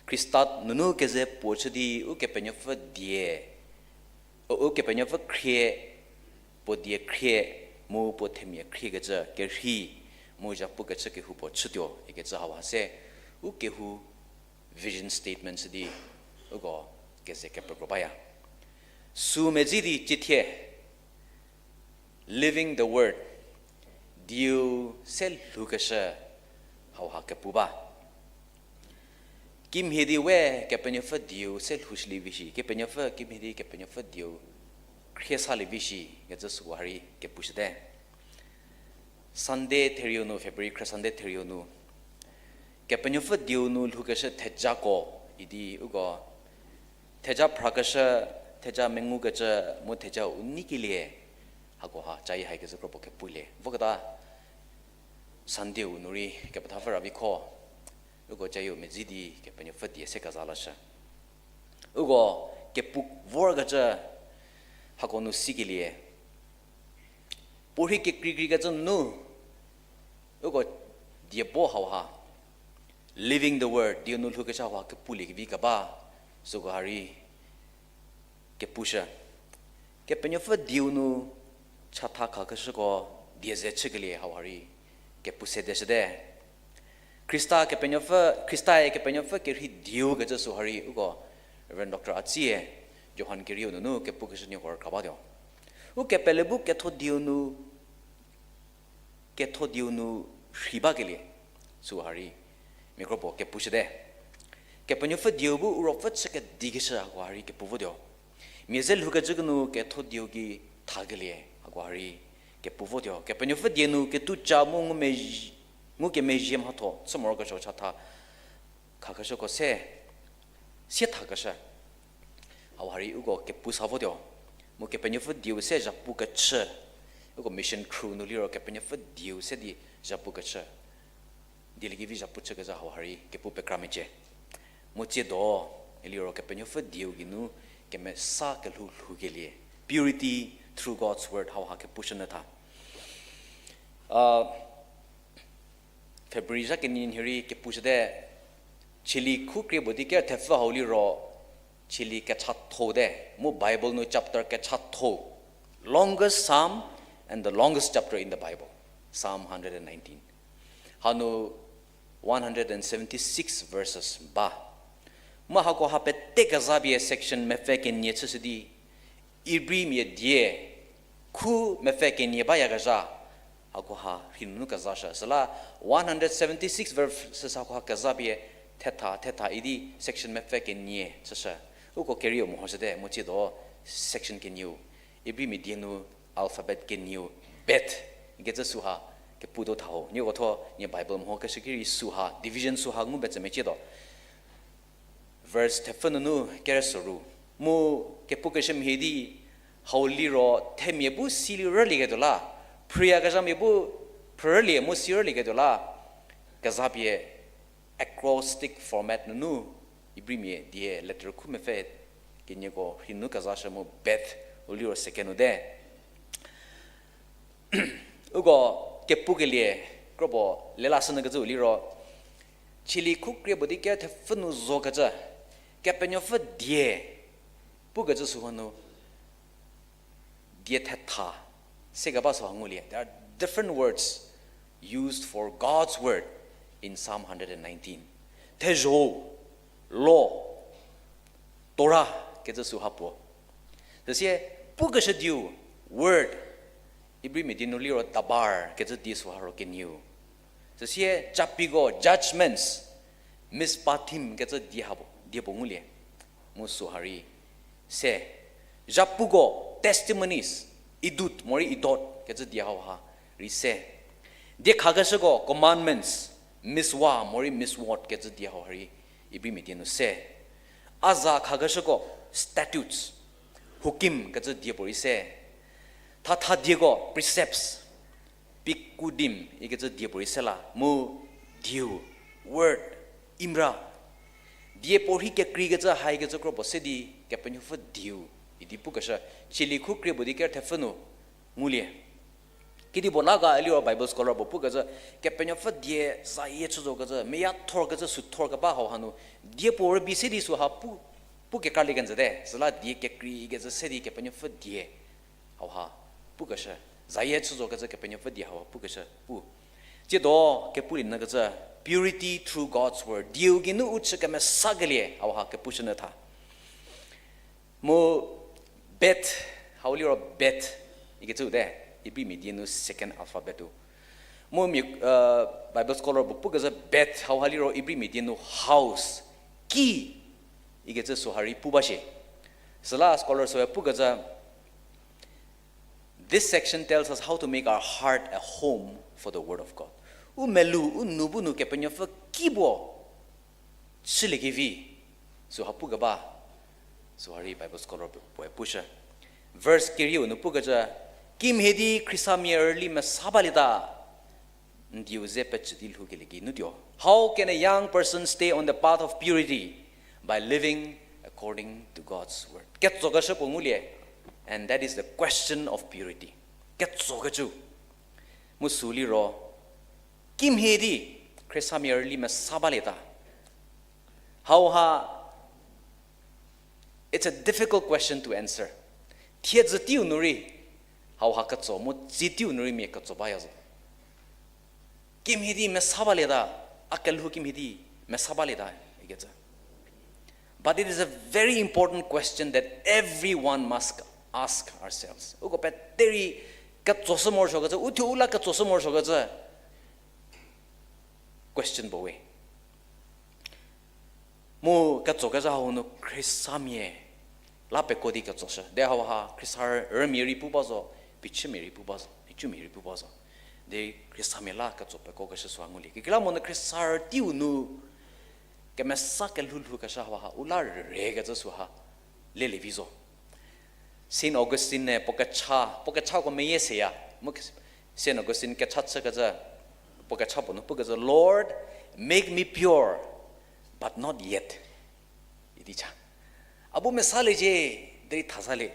Khrista nunu keze puo chü di Ukepenuopfü die, u, Ukepenuopfü khrie, puo die khrie, mu puo themia khriekecü kerhei, mu zhapukecü kehoupuo chütuo ikecü hauha se u kehou vision statement sü di uko keze kepekro baya. Sü medzi di cithie, Living the Word, dieu se lhoukeshü hauha kepu ba. Kimhie di we Kepenuopfü dieu se lhoushülie vi shi, Kepenuopfü, kimhie di Kepenuopfü dieu khrie salie vi shi kecü süha rei kepushüte. Sunday therieu nu, February khrü Sunday therieu nu, Kepenuopfü dieu nu lhoukeshü thejako idi uko theja phrakeshü, theja mengukecü mu theja u neikelie, hakoha cayi haikecü kropuo kepulie voketa Sunday-u nu rei kepethapfü ra vi kho, uko cayieu medzi di Kepenuopfü die se keza lashü. Uko kepu vorkecü hako nu sikelie, puorhi kekreikreikecü nunu, uko diebo hauha, Living the Word, dieu nu lhoukeshü hauha kepulie kevi keba, süko ha rei kepushü. Kepenuopfü dieu nu chatha khakeshüko die ze chükelie hauha rei kepu sedeshüte. Khrista Kepenuopfü, Khristae Kepenuopfü kerhei dieu kecü süha rei uko Reverend Doctor Atsie, Johan kerieu nunu kepukeshü nieko rükra batuo. U kepele bu ketho dieu nu, ketho dieu nu rhei bakelie süha rei mia kropuo kepushüte. Kepenuopfü dieu bu u ruopfü chü kedikeshü hako ha rei kepu votuo. Mia ze lhoukecü kinu ketho dieu gei thakelie hako ha rei kepu votuo. Kepenuopfü die nu ketuca mu ngumezhie, ngukemezhie mhatho chü morokesuo chatha khakeshüko se, sie thakeshü. Hau ha rei uko kepu sa votuo. Mu Kepenuopfü dieu se zhapu kechü. Uko mission crew nu liro Kepenuopfü dieu se di zhapu kechü. Dieliekevi zhapu chükezha hau ha rei kepu pekramecie. Mu tsiedo, liro Kepenuopfü dieu geinu kemesa kelhou lhoukelie. Purity through God's word hau ha kepushünyü tha. February zha kenie nhie rei kepushüte, Chili khu krie puo di ker thepfü hau liro, Chili kechatho te, mu Bible nu chapter kechatho, longest psalm and the longest chapter in the Bible, Psalm hundred and nineteen. Hanu one hundred and seventy-six verses ba. Mu hako ha pete kezapie section mepfü kenie chüshü di, Ibrimia die, khu mepfü kenie bayakezha, hako ha rhei nunu kezashü. Süla one hundred seventy-six verses hako ha kezapie thetha, thetha idi section mepfü kenie chüshü. Uko kerieu mehoshüte, mu tsiedo section kenieu, Ibrimia die nu alphabet kenieu, bet, ikecü süha kepu do tha ho. Nieko tho, nie Bible mehokeshü ki rei süha, division süha ngu betsü mecietuo. Verse thepfü nunu kerüsoru. Mu kepukeshü mhie di, hau liro themia bu sili rülieketuo la, phrüyakezhamia bu phrü rülie mu si rülieketuo la, kezapie acrostic format nunu, Ibrimia die letter khu mepfü kenieko rhei nunu kezashü mu bet u liro second u te. Uko kepukelie kropuo lelashünyü kecü u liro, Chili khu krie puo di ker thepfü nu zokecü, Kepenuopfü die pukecü süha nu, die thetha sekeba süha ngulie. There are different words used for God's word in Psalm hundred and nineteen. Thezho, law, Torah kecü süha puo. Süsie pukeshü dieu, word, Ibrimia die nu liro dabar kecü die süha ro kenieu. Süsie capiko, judgments, mishpatim kecü die ha puo, die puo ngulie. Mu süha rei se. Zhapuko, testimonies, idut morei idot kecü die hauha rei se. Die khakeshüko, commandments, mitzvah morei mitzvot kecü die hauha rei Ibrimia die nu se. A za khakeshüko, statutes, hukim kecü die puo rei se. Thatha dieko, precepts, pikudim ikecü die puo rei se la, mu dieu, word, imra. Die puo rhei kekreikecü haikecü kropuo se di Kepenuopfü dieu idi pukeshü, Chili khu krie puo di ker thepfü nu ngulie. Kedipuo la ga liro Bible scholar puo pukecü, Kepenuopfü die zayie chü zokecü, meyathorkecü sü thorkeba hauha nu, die puo rübei se di süha pu, pu kekralie kenjüte, süla die kekreikecü se di Kepenuopfü die hauha pukeshü, zayie chü zokecü Kepenuopfü die hauha pukeshü pu. Tsiedo kepulie nyükecü, purity through God's word. Dieu geinu u chü kemesakelie hauha kepushünyü tha. Mu bet, hau liro bet ikecü te, Ibrimia die nu second alphabet u. Mu mia, Bible scholar puo pukecü bet hauha liro Ibrimia die nu house, ki ikecü süha rei pu ba shie. Süla scholar süe pukecü, this section tells us how to make our heart a home for the word of God. U melou, u nou bu nu Kepenuopfü ki puo chüliekevi süha pukeba, süha rei Bible scholar puoe pushü. Verse kerieu nu pukecü, kimhie di khristanmia rüli mesa balieta, n dieu ze pecü di lhoukelie gei nutuo. How can a young person stay on the path of purity? By living according to God's word. Ketsokeshü puo ngulie, and that is the question of purity. Ketsokecü. Mu sü liro, kimhie di khristanmia rüli mesa balieta. Hauha, it's a difficult question to answer. Thiedzü teiu nu rei, hauha ketso, mu tsi teiu nu rei mia ketso baya zo. Kimhie di mesa balieta, a kelhou kimhie di mesa balieta ikecü. But it is a very important question that everyone must ask ourselves. Uko peterei ketsoshü morosuokecü, uthuo u la ketsoshü morosuokecü question puo we. Mu ketso kezha hau nu khrisamia la peko di ketsoshü. De hauha khrisarümia rei pu ba zo, phichümia rei pu ba zo, icumia rei pu ba zo. Derei khrisamia la ketso pekokeshü süha ngulie. Kekreilamonyü khrisarü teiu nu kemesa kelhou lhoukeshü hauha u la rükecü süha lelie vi zo. Saint Augustine-e puo kecha, puo kechako meyie seya. Mu Saint Augustine kecha chükecü, puo kecha puo nu pukecü, Lord, make me pure, but not yet, idi cha. A bu mesaliecie, derei thazalie,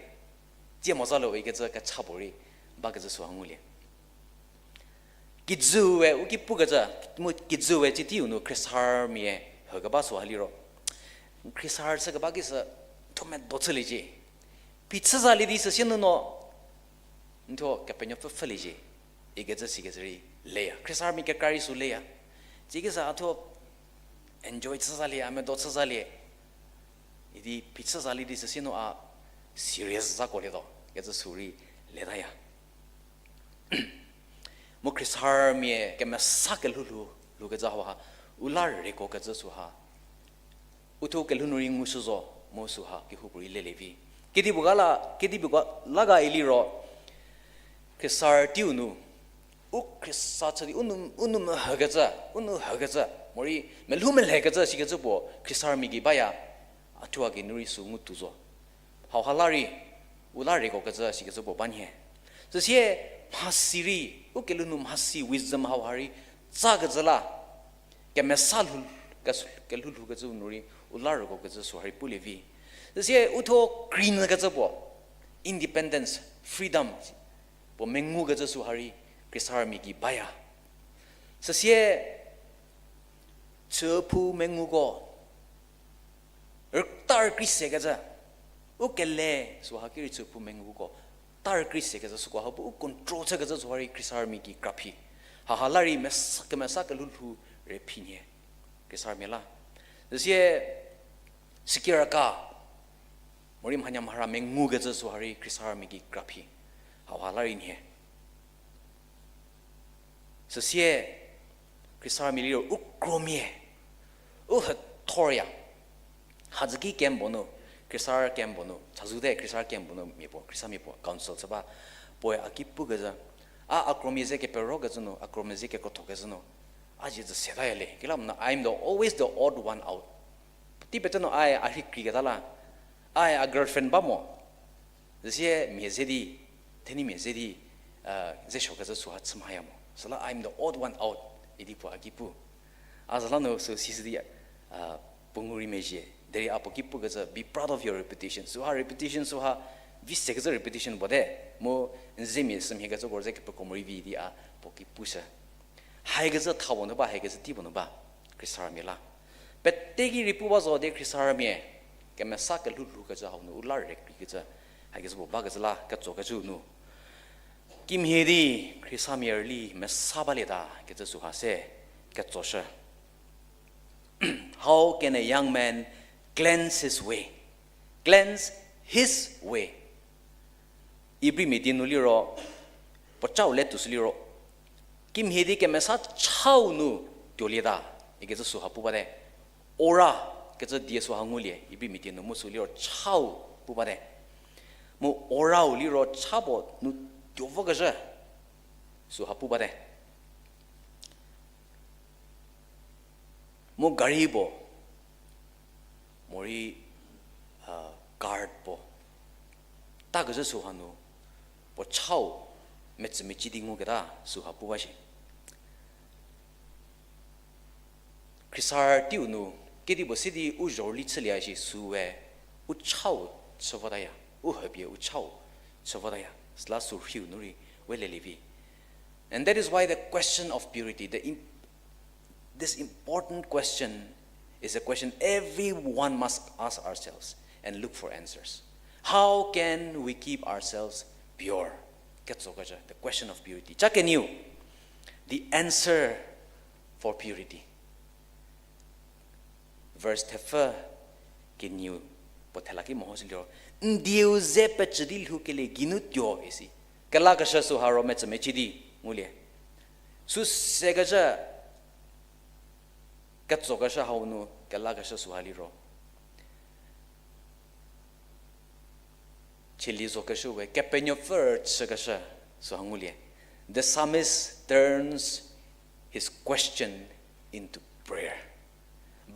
tsie mozaliewe ikecü kecha puorei bakecü süha ngulie. Kijüu we u ki pukecü, mu kijüu we tsie teiu nu khrisarümia hükeba süha liro, khrisarü chükeba ki sü thuo medo chüliecie. Phichüzalie di süsie nu no, n thuo Kepenuopfü pfhüliecie ikecü sikecü rei leya. Khrisarümia kekra rei sü leya. Tsie ki sü a thuo enjoy chüzalie, a medo chüzalie idi phichüzalie di süsie nu a serious zakolietuo kecü sü rei letaya. Mu khrisarümia kemesa kelhou lhou, lhoukecü hauha u la rükecü süha uthuo kelhou nu rei ngushü zo, mu süha kehoupuorei lelie vi. Kedipuo ga la, kedipuo ga la ga iliro, khrisarü teiu nu u khrisa chü di u nu, u nou mehükecü, u nou hükecü, morei melhou melhekecü sikecü puo khrisarümia gei baya, a thuo a gei nu rei sü ngutuo zo. Hauha la rei u la rükecü sikecü puo ba nhie. Süsie mhasi rei, u kelhou nu mhasi, wisdom hauha rei tsakecü la, kemesa lhou, kes-, kelhou lhoukecü nu rei u la rükecü süha rei pulie vi. Süsie uthuo kreinyükecü puo, independence, freedom puo mengukecü süha rei khrisarümia gei baya. Süsie chüphou menguko rüta rükrie sekecü, u kele süha ki rei chüphou menguko ta rükrie sekecü süko ha bu u control chükecü süha rei khrisarümia gei kraphi. Haha la rei mesa, kemesa kelhou lhou rei phi nhie khrisarümia la. Süsie sikiraka, morei mhanyamhara mengukecü süha rei khrisarümia gei kraphi. Hauha la rei nhie. Süsie khrisarümia liro u kromia, u hüthorya. Hadzüki camp puo nu, khrisarü camp puo nu chazou te, khrisarü camp puo nu mia puo, khrisamia puo council chü ba, puoe a ki pukecü, a, a kromia ze keperokecü nu, a kromia ze kekrothokecü nu, a zie zü setaya le. Kekreilamonyü I am the, always the odd one out. Tei pete nu ae a rhei kreiketa la, ae a girlfriend ba mo, süsie mia ze di, thenumia ze di, ze suokecü süha chü mhaya mo. Süla I am the odd one out idi puo a ki pu. A zala nu sü sisü di, puo ngu rei mezhie. Derei a puo ki pukecü, be proud of your reputation. Süha reputation süha, vi sekecü reputation puo te. Mu n zemia sümhiekecü ko ze kepekro morei vi di a puo ki pushü. Haikecü tha puo nu ba, haikecü tei puo nu ba, khrisarümia la. Pete ki rei pu ba zo di khrisarümia, kemesa kelhou lhoukecü hau nu u la rükreikecü, haikecü puo bakecü la ketsokecü nu kimhie di khrisamia rüli mesa balieta kecü süha se ketsoshü. How can a young man cleanse his way? Cleanse his way. Ibrimia die nu liro, puo chau le tuoshü liro, kimhie di kemesa chau nu tuolieta ikecü süha pu bate. Ora kecü die süha ngulie, Ibrimia die nu mu sü liro chau pu bate. Mu orau liro cha puo nu tuo vokezhü süha pu bate. Mu gari puo, morei, guard puo, takezhü süha nu, puo chau metsümeci di nguketa süha pu ba shi. Khrisarü teiu nu, kedipuo se di u zhorüli chülie shi süe, u chau chü votaya, u hüpie u chau chü votaya, süla sü rhiu nu rei we lelie vi. And that is why the question of purity, the im-, this important question is a question everyone must ask ourselves and look for answers. How can we keep ourselves pure? Ketsokecü, the question of purity. Cha kenieu, the answer for purity. Verse thepfü kenieu puo thela ki mehoshü liro, n dieu ze pecü di lhoukelie geinu tuo isi. Kelakeshü süha ro metsümeci di ngulie. Sü sekecü, ketsokeshü hau nu kelakeshü süha liro, Cheli zo keshü we, Kepenuopfü rüchükeshü, süha ngulie. The psalmist turns his question into prayer.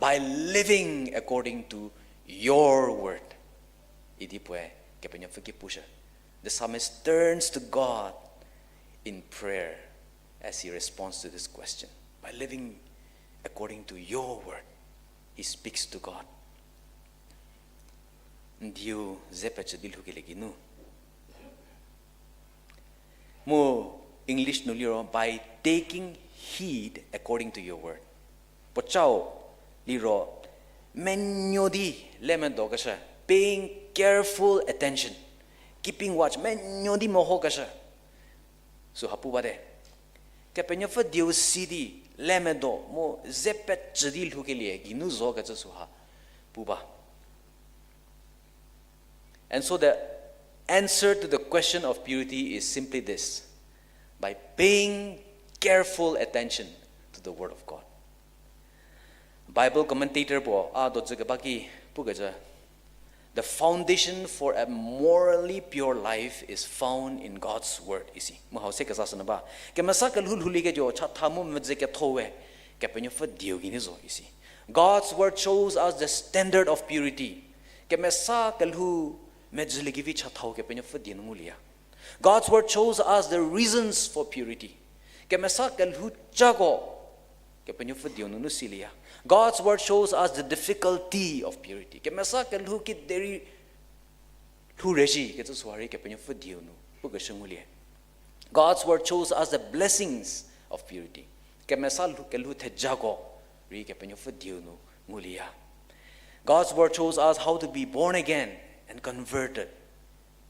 By living according to your word. Idi puoe Kepenuopfü ki pushü. The psalmist turns to God in prayer as he responds to this question. By living according to your word, he speaks to God. N dieu ze pecü di lhoukelie geinu. Mu English nu liro, by taking heed according to your word. Puocau liro, menuo di le medokeshü, paying careful attention, keeping watch, menuo di mehokeshü. Süha pu bate. Kepenuopfü dieu si di le medo mu ze pecü di lhoukelie geinu zokecü süha pu ba. And so the answer to the question of purity is simply this: by paying careful attention to the Word of God. Bible commentator puo a dodzü keba ki pukecü, the foundation for a morally pure life is found in God's word, isi. Mu hau se kezashünyü ba. Kemesa kelhou lhoulieketuo chatha mu mvüdze ketho we Kepenuopfü dieu geinu zo, isi. God's word shows us the standard of purity. Kemesa kelhou medzüliekevi chathau Kepenuopfü dieu nu ngulieya. God's word shows us the reasons for purity. Kemesa kelhou cako Kepenuopfü dieu nunu silieya. God's word shows us the difficulty of purity. Kemesa kelhou kiderei lhou rei shi kecü süha rei Kepenuopfü dieu nu pukeshü ngulie. God's word shows us the blessings of purity. Kemesa lhou, kelhou thejako rei Kepenuopfü dieu nu ngulieya. God's word shows us how to be born again and converted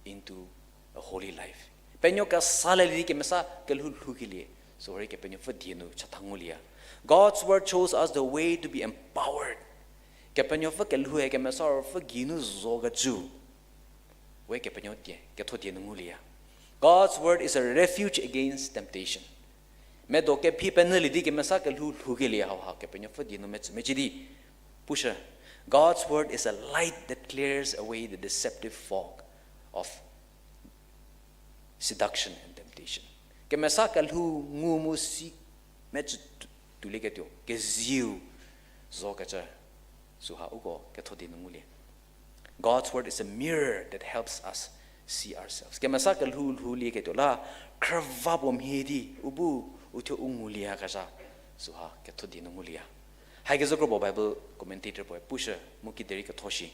into a holy life. Penuo kesa lelie di kemesa kelhou lhoukelie, süha rei Kepenuopfü dieu nu chatha ngulieya. God's word shows us the way to be empowered. Kepenuopfü kelhoue Kemesa Ruopfü geinu zokecü we Kepenuo die, ketho dieu nu ngulieya. God's word is a refuge against temptation. Medo kephi penyülie di kemesa kelhou lhoukelie hauha Kepenuopfü dieu nu metsü mecie di pushü. God's word is a light that clears away the deceptive fog of seduction and temptation. Kemesa kelhou ngu mu si metsü tu-, tuolieketuo kezieu zokecü süha uko ketho dieu nu ngulie. God's word is a mirror that helps us see ourselves. Kemesa kelhou lhoulieketuo la khrüva puo mhie di u bu uthuo u ngulieyakezha süha ketho dieu nu ngulieya. Haikezhü kro puo Bible commentator puoe pushü mu kiderei ketho shi.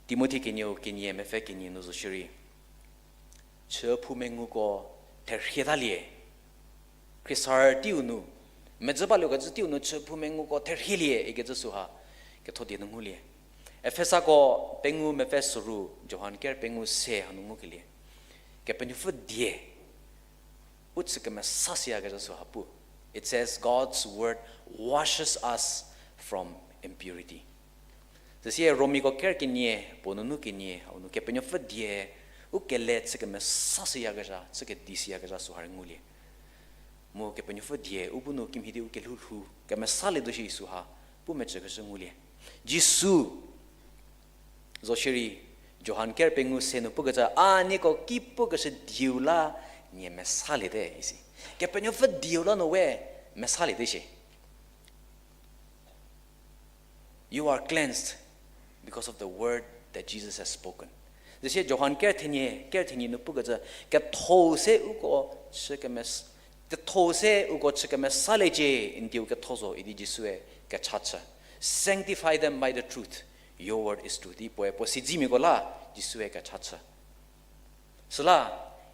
Timothi kenieu kenie mepfü kenie nu zo shierei, chüphou menguko therhietalie. Khristar teiu nu, medzü baluokecü teiu nu chüphou menguko therhielie ikecü süha ketho dieu nu ngulie. Efesako pengou mepfü soru, Johan ker pengou se hanu ngukelie, Kepenuopfü die u chü kemesashüyakezha süha pu. It says God's word washes us from impurity. Süsie Romiko ker kenie puo nunu kenie hau nu Kepenuopfü die u kele chü kemesashüyakezha, chü kedishüyakezha süha rei ngulie. Mu Kepenuopfü die u bu nu kimhie di u kelhou lhou kemesalietuo shi süha pu metsükeshü ngulie. Jisu zo shierei, Johan ker pengou se nu pukecü, a nieko ki pukeshü dieu la nie mesaliete isi. Kepenuopfü dieu la nu we mesaliete shi. You are cleansed because of the word that Jesus has spoken. Süsie Johan ker thenie, ker thenie nu pukecü, ketho se uko chü kemes-, ketho se uko chü kemesaliecie, n dieu ketho zo idi Jisue kecha chü. Sanctify them by the truth. Your word is truth. Di puoe puo siedzimiako la Jisue kecha chü. Süla,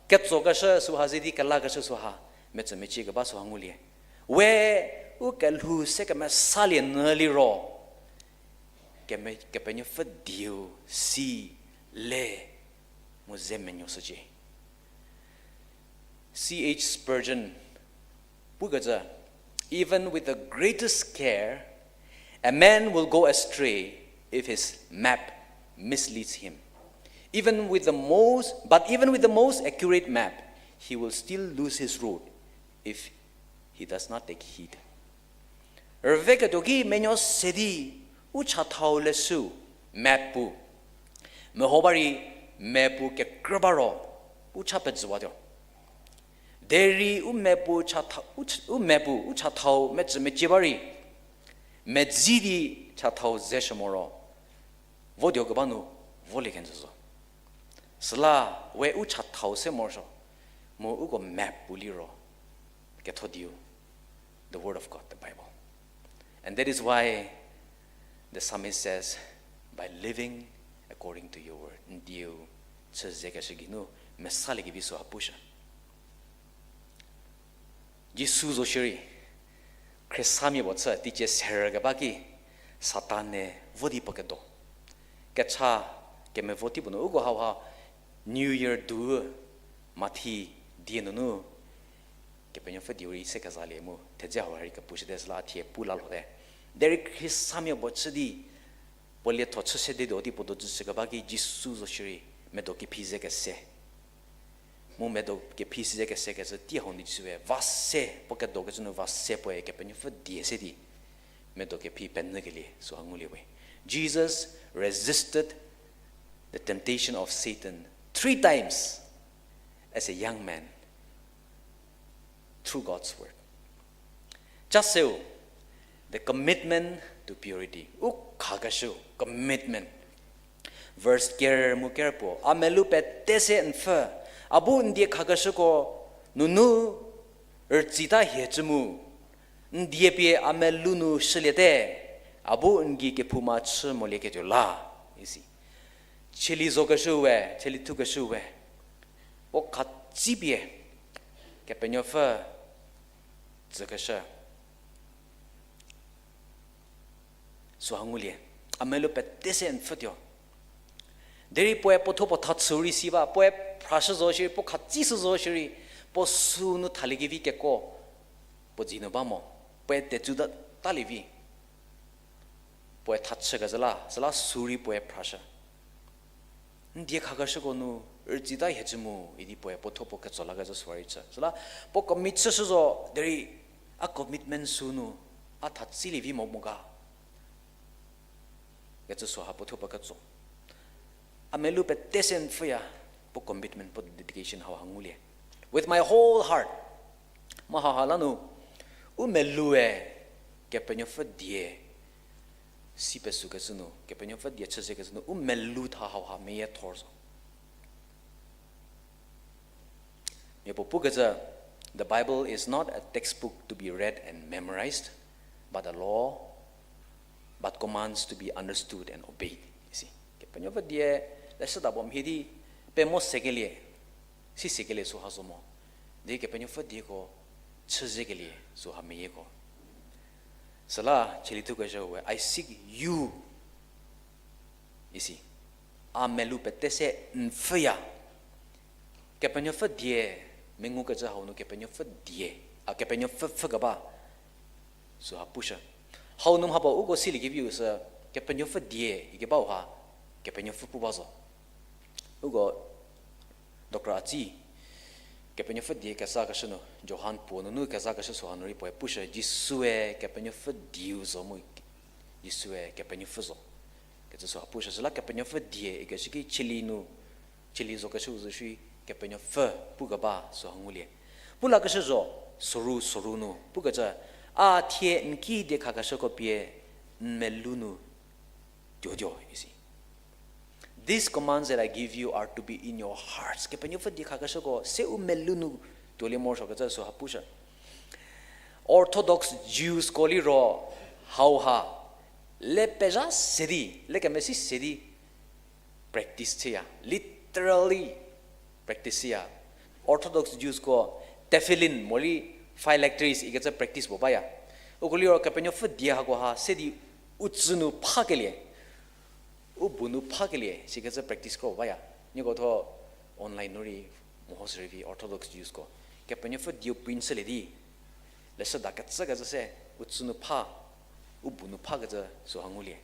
ketsokeshü süha ze di kelakeshü süha, metsü mecie keba süha ngulie. We u kelhou se kemesalie nyü liro, keme-, Kepenuopfü dieu si le mu ze menuoshücie. C H Spurgeon pukecü, even with the greatest care, a man will go astray if his map misleads him. Even with the most, but even with the most accurate map, he will still lose his road if he does not take heed. Rüveketuo ki menuo se di u chathau leshü map pu, Meho ba rei, mepu kekrü ba ro, u cha pezüwatuo. Derei u mepu cha tha-, u ch-, u mepu u chathau mecü mecie ba rei, medzi di chathau zeshü moro, votuo keba nu volie kenjü zo. Süla we u chathau se morosuo, mu uko mepu liro, ketho dieu, the word of God, the Bible. And that is why the psalmist says, by living according to your word, n dieu chü zekeshü geinu mesaliekevi süha pushü. Jisu zo shierei, Khristamia puo chü teicie serü keba ki, Satan-e vo di puo kedo. Kecha kemevo tei puo nu uko hauha New Year du, Mathi die nunu, Kepenuopfü dieu rei se kezalie mu thedze hauha rei kepushüte süla a thie pu la lhote. Derei Khristamia puo chü di, puo lietho chü sedetuo di puo dojü chü keba ki Jisu zo shierei, medo kephi ze kese. Mu medo kephi si ze kese kecü tei hau nu Jisue va se, puo kedokecü nu va se puoe Kepenuopfü die se di, medo kephi penyükelie süha ngulie we. Jesus resisted the temptation of Satan three times as a young man through God's word. Chaseu, the commitment to purity. U khakeshü, commitment. Verse ker mu ker puo, a melou pete se n pfhü, a bu n die khakeshüko nunu rütsita hie cü mu, n die pie a melou nu shüliete, a bu n gei kephouma chü molieketuo la, isi. Cheli zokeshü we, cheli thukeshü we, puo khatsipie Kepenuopfü tsükeshü süha ngulie. A melou pete se n pfhütuo. Derei puoe puothuo puo tha chü rei si ba, puoe phrashü zo shierei, puo khatsishü zo shierei, puo sünu thaliekevi keko puo dzie nu ba mo, puoe tetsu ta, talie vi. Puoe tha chükecü la, süla sü rei puoe phrashü. N die khakeshüko nu rütsita hie cü mu idi puoe puothuo puo ketso lakecü süha rei chü. Süla puo commit chüshü zo derei a commitment sünu a tha tsilie vi mo mo ga kecü süha puothuo puo ketso. A melou pete se n pfhüya, puo commitment, puo dedication hauha ngulie. With my whole heart. Mu hauha la nu, u meloue Kepenuopfü die si pesükecü nu, Kepenuopfü die chüzekecü nu, u melou tha hauha meyie thor zo. Mia puo pukecü, the Bible is not a textbook to be read and memorized, but a law, but commands to be understood and obeyed. Isi, Kepenuopfü die leshüda puo mhie di pemo sekelie, si sekelie süha zo mo. Di Kepenuopfü dieko chüzekelie süha meyieko. Süla cheli thukezhüu we, I seek you. Isi, a melou pete se n pfhüya. Kepenuopfü die mengukecü hau nu Kepenuopfü die, a Kepenuopfü pfhükeba süha pushü. Hau nu mha puo uko siliekeviu sü Kepenuopfü die ikebau ha Kepenuopfü pu ba zo. Uko Doctor Atsi Kepenuopfü die kezakeshü nu, Johan puo nunu kezakeshü süha nu rei puoe pushü, Jisue Kepenuopfü dieu zo mu Jisue Kepenuopfü zo kecü süha pushü. Süla Kepenuopfü die ikeshü ki cheli nu, cheli zokeshüu zo shi Kepenuopfü pukeba süha ngulie. Pu lakeshü zo, soru soru nu pukecü, a thie n ki die khakeshüko pie n melou nu tuotuo isi. These commands that I give you are to be in your hearts. Kepenuopfü die khakeshüko se u melou nu tuolie morosuokecü süha pushü. Orthodox Jewsko liro hauha le pezha se di, le kemesi se di practice chüya, literally practice chüya. Orthodox Jewsko tefillin morei phylacteries ikecü practice puo baya. Uko liro Kepenuopfü die hakoha se di u tsü nu phakelie, u bu nu phakelie sikecü practice kro baya. Nieko tho online nu rei mehoshü rei vi Orthodox Jewsko Kepenuopfü dieu print shülie di, leshüda kecükecü se u tsü nu pha, u bu nu phakecü süha ngulie.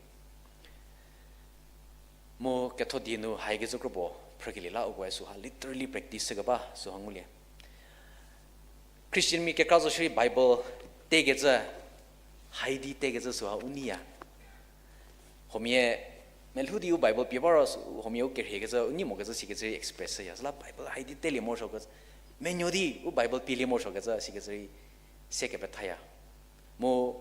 Mu ketho die nu haikecü kropuo phrükelie la ukoe süha literally practice shükeba süha ngulie. Christianmia kekra zo shierei Bible tekecü, hai di tekecü süha u neiya. Huomia Melhou di u Bible pie ba ro, huomia u kerhiekecü, u nei mokecü sikecü rei express ya. Süla Bible hai di telie morosuokecü, menuo di u Bible pielie morosuokecü sikecü rei se kepethaya. Mu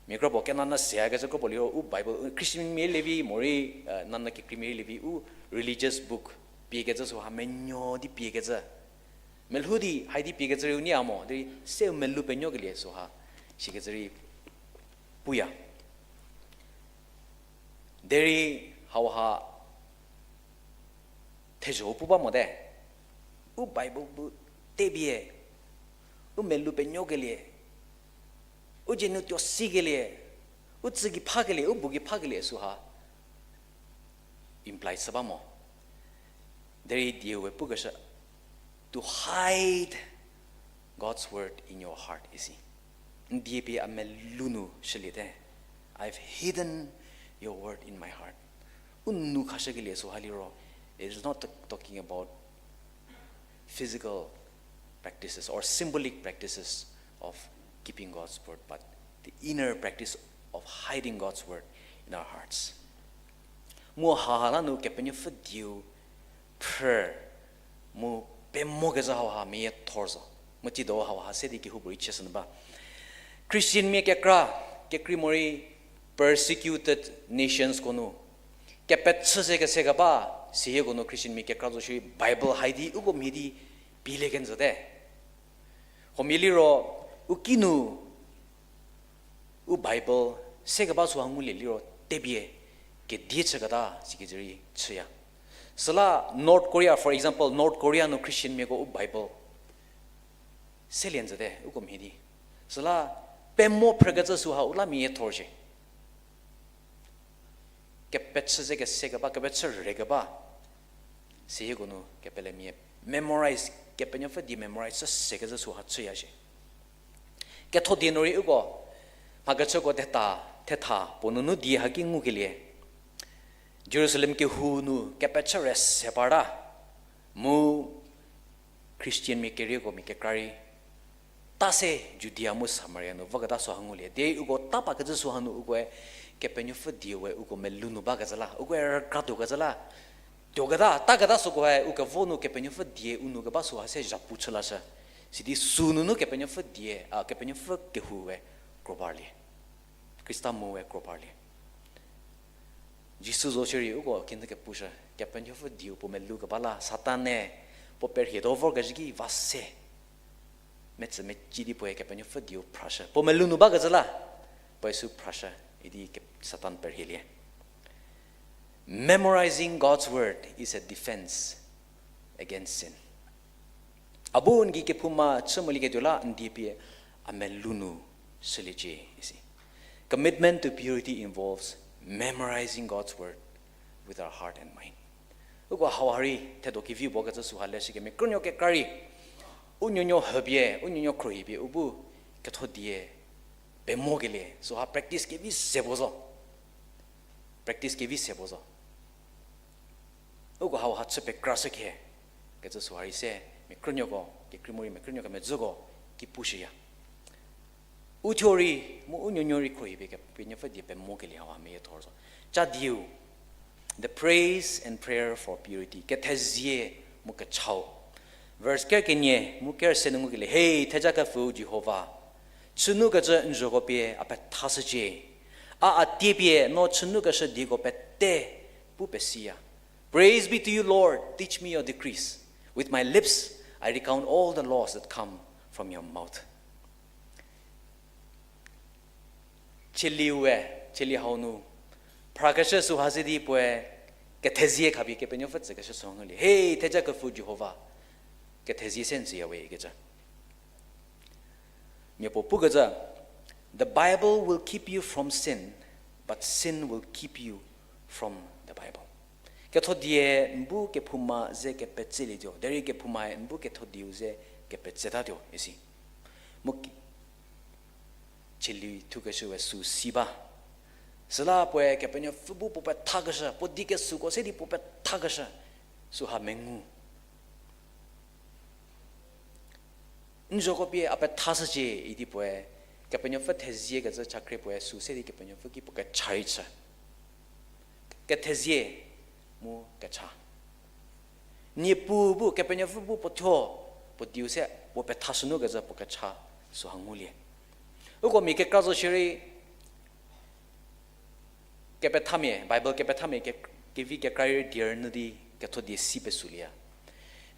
mia kropuo kenana seyakecü kropuo liro u Bible, Christian mia lievi morei, nana kekreimia lievi u religious book piekecü süha menuo di piekecü. Melhou di hai di piekecü rei u nei a mo, derei seu melou penuokelie süha sikecü rei puya. Derei hauha thezho-u pu ba mote. U Bible bu tepie, u melou penuokelie, u geinu tuo sikelie, u tsü gei phakelie, u bu gei phakelie süha imply chü ba mo. Derei dieu we pukeshü, to hide God's word in your heart isi. N die pie a melou nu shüliete. I've hidden your word in my heart. U nou khashükelie süha liro, it is not talking about physical practices or symbolic practices of keeping God's word, but the inner practice of hiding God's word in our hearts. Mu haha la nu Kepenuopfü dieu phrü mu pemokezhü hauha meyie thor zo. Mu tido hauha se di kehoupuorei chieshü nyü ba. Christian mia kekra, kekrei morei persecuted nations ko nu kepechü ze kese keba, sihieko nu Christian mia kekra zo shierei Bible hai di uko mhie di pielie kenjüte. Huomia liro, u kinu u Bible se keba süha ngulie liro tepie kedie chüketa sikecü rei chüya. Süla North Korea, for example, North Korea nu Christian miako u Bible selie njüte uko mhie di. Süla pemo phrükecü süha u la meyie thor shie. Kepechü ze kese keba, kepechü re keba, sihieko nu kepelemia memorize, Kepenuopfü die memorize chü sekecü süha chüya shie. Ketho die nu rei uko mhakechüko thetha, thetha puo nunu die haki ngukelie, Jerusalem kehou nu kepechü re se parta, mu Christian mia kerieko mia kekra rei ta se Judea mu Samaria nu voketa süha ngulie. Derei uko ta pakecü süha nu ukoe Kepenuopfü die we uko melou nu bakecü la, ukoe rükratuokecü la, tuoketa, taketa sükoe ukevo nu Kepenuopfü die u nu keba süha se zhapu chü lashü. Sidi sünunu Kepenuopfü die, a, Kepenuopfü kehou we kro parlie. Khrista mu we kro parlie. Jisu zo shierei uko kinü kepushü, Kepenuopfü dieu puo melou keba la, Satan-e puo perhie do vorkezhü ki va se. Metsü meci di puoe Kepenuopfü dieu phrashü. Puo melou nu bakecü la, puoe sü phrashü, idi ke-, Satan perhielie. Memorizing God's word is a defense against sin. A bu n gei kephouma chü molieketuo la n die pie a melou nu shüliecie isi. Commitment to purity involves memorizing God's word with our heart and mind. Uko hauha rei thedo kevi puo kecü süha leshü kemia krünuo kekra rei u nuonuo hüpie, u nuonuo khruohipie u bu ketho die pemokelie süha practice kevi se puo zo. Practice kevi se puo zo. Uko hauha chü pekrashü khe kecü süha rei se, mia krünuoko, kekreimorei mia krünuo kemedzüko ki pushüya. U thuo rei mu u nuonuo rei khruohipie Kepenuopfü die pemokelie hauha meyie thor zo. Cha dieu, the praise and prayer for purity. Kethezie mu kechau. Verse ker kenie mu ker se nu ngukelie, Hei thejakepfüu Jihova, chünukecü n zhoko pie a pethashücie. A a tie pie no chünukeshü dieko pete pu pesiya. Praise be to you, Lord. Teach me your decrees. With my lips, I recount all the laws that come from your mouth. Cheliue, cheli hau nu phrakeshü süha ze di puoe kethezie khapie Kepenuopfü tsükeshü sü ngulie. Hei thejakepfüu Jihova, kethezie se n tsüya we ikecü. Mia puo pukecü, The Bible will keep you from sin, but sin will keep you from the Bible. Ketho die n bu kephouma ze kepetselietuo, derei kephoumae n bu ketho dieu ze kepetsetatuo isi. Mu ki-, cheli thukeshüe sü si ba. Süla puoe Kepenuopfü bu puo pethakeshü, puo die kesüko se di puo pethakeshü süha mengu. N zhoko pie a pethashücie idi puoe, Kepenuopfü theziekecü chakhrie puoe sü se di Kepenuopfü ki puo kecha rei chü. Kethezie mu kecha. Niepuu bu, Kepenuopfü bu puo thuo, puo dieu se puo pethashünu kecü puo kecha süha ngulie. Uko mia kekra zo shierei, kepethamia, Bible kepethamia ke-, kevi kekra rei die rünyü di ketho die si pesülie.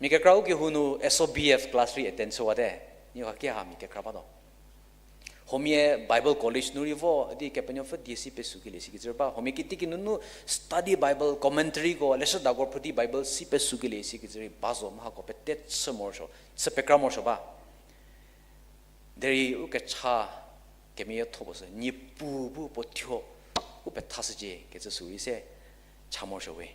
Mia kekra u kehou nu S O B F class rei attend chüwate, nieko ki ha mia kekra ba do. Huomia Bible College nu rei vo di Kepenuopfü die si pesükelie sikecü rei ba. Huomia kitiekinu nu study Bible, commentary ko, leshüdako phrü di Bible si pesükelie sikecü rei ba zo, mu hako pete chü morosuo, chü pekra morosuo ba. Derei u kecha kemeyietho puo sü, Niepuu bu puo thuo u pethashücie kecü sü rei se cha morosuo we.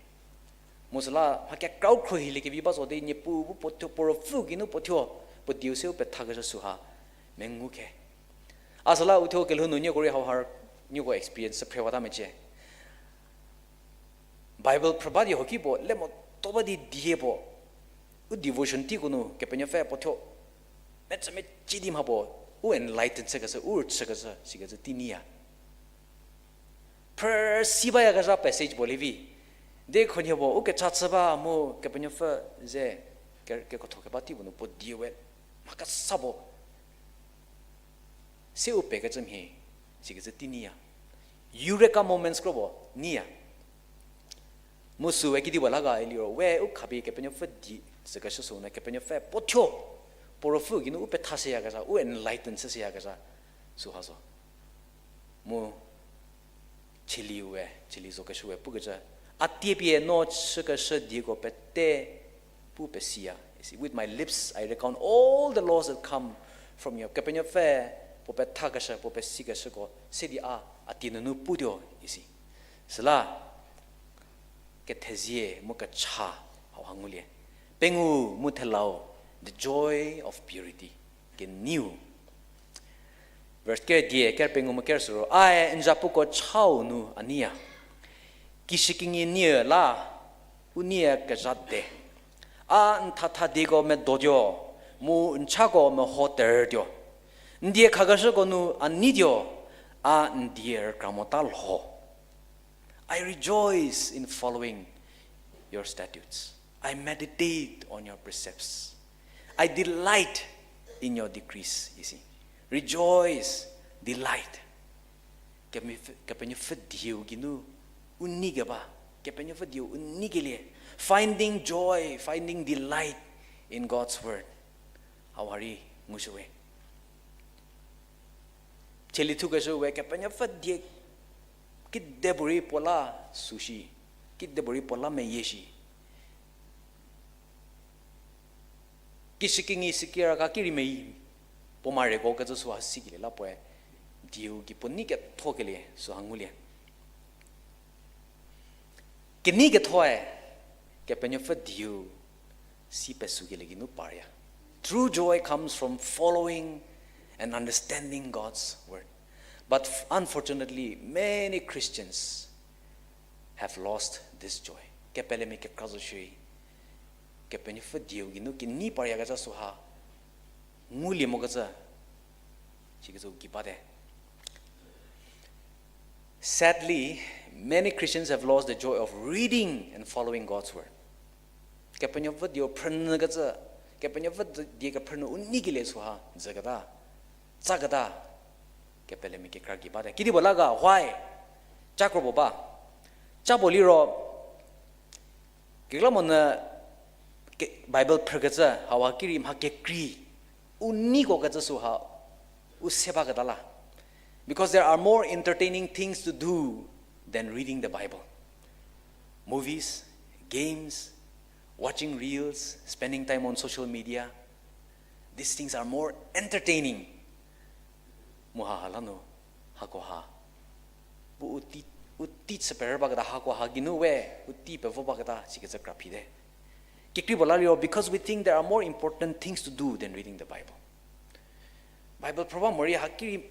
Mu süla mha kekra u khruohilie kevi ba zo di Niepuu bu puo thuo, puo ruopfü geinu puo thuo, puo dieu se u pethakeshü süha mengu khe. A süla uthuo kelhou nu nieko rei hauha nieko experience sü phrewata mecie. Bible phrü ba di hoki puo le moto ba di die puo, u devotion teiko nu Kepenuopfü puo thuo metsü mecie di mha puo, u enlighten chükeshü, u rüchükeshü sikecü tei nyiya. Phrü si bayakezha passage puo lievi, de khunhie puo u kecha chü ba mu Kepenuopfü ze ke-, kekotho keba tei puo nu puo die we mha kesa puo se u pekecü mhie sikecü tei nyiya. Eureka moments kro puo nyiya. Mu süwe kedipuo la ga iliro we u khapie Kepenuopfü die tsükeshü süu nu Kepenuopfü puo thuo, puo ruopfü geinu u pethashüyakezha, u enlighten chüshüyakezha süha zo. Mu cheli we, cheli zokeshü we pukecü, a tiepie no chükeshü dieko pete pu pesiya isi. With my lips I recount all the laws that come from you. Kepenuopfü puo pethakeshü, puo pesikeshüko se di a, a tie nunu putuo isi. Süla kethezie mu kecha hauha ngulie. Pengou mu thelau, the joy of purity. Kenieu. Verse ker die, ker pengou mu ker süro, ae n zapuko chau nu a nyiya. Kishükinyi nie la, u nie kezha de. A n thathadieko medotuo, mu n chako meho tertuo. N die khakeshüko nu a nyituo, a n die rükra mota lho. I rejoice in following your statutes. I meditate on your precepts. I delight in your decrees, isi. Rejoice, delight. Kepenuopfü, Kepenuopfü dieu geinu u nyi keba, Kepenuopfü dieu u nyikelie. Finding joy, finding delight in God's word. Hauha rei ngushü we. Cheli thukeshü we Kepenuopfü die kidepuorei puo la süshi, kidepuorei puo la meyie shi. Kishükinyi sikiraka ki rei meyie, puo mareko kecü süha sikelie la puoe dieu gei puo nei kethokelie süha ngulie. Kenei kethoe, Kepenuopfü dieu si pesükelie geinu parya. True joy comes from following and understanding God's word. But f-, unfortunately, many Christians have lost this joy. Kepelemia kekra zo shierei, Kepenuopfü dieu geinu kenei paryakezha süha ngulie mokecü, sikecü gei bate. Sadly, many Christians have lost the joy of reading and following God's word. Kepenuopfü dieu phrünyükecü, Kepenuopfü die kephrünyü u nyikelie süha dzüketa, tsaketa, kepelemia kekra gei bate. Kedipuo la ga why? Cha kro puo ba. Cha puo liro, kekreilamonyü ke-, Bible phrükecü hauha ki rei mha kekrei u nyiko kecü süha u se baketa la. Because there are more entertaining things to do than reading the Bible. Movies, games, watching reels, spending time on social media. These things are more entertaining. Mu haha la nu, hakoha bu u tei, u tei chü perü baketa, hakoha geinu we u tei pevo baketa sikecü kra phite. Kekreipuo la liro, because we think there are more important things to do than reading the Bible. Bible phrü ba morei ha ki rei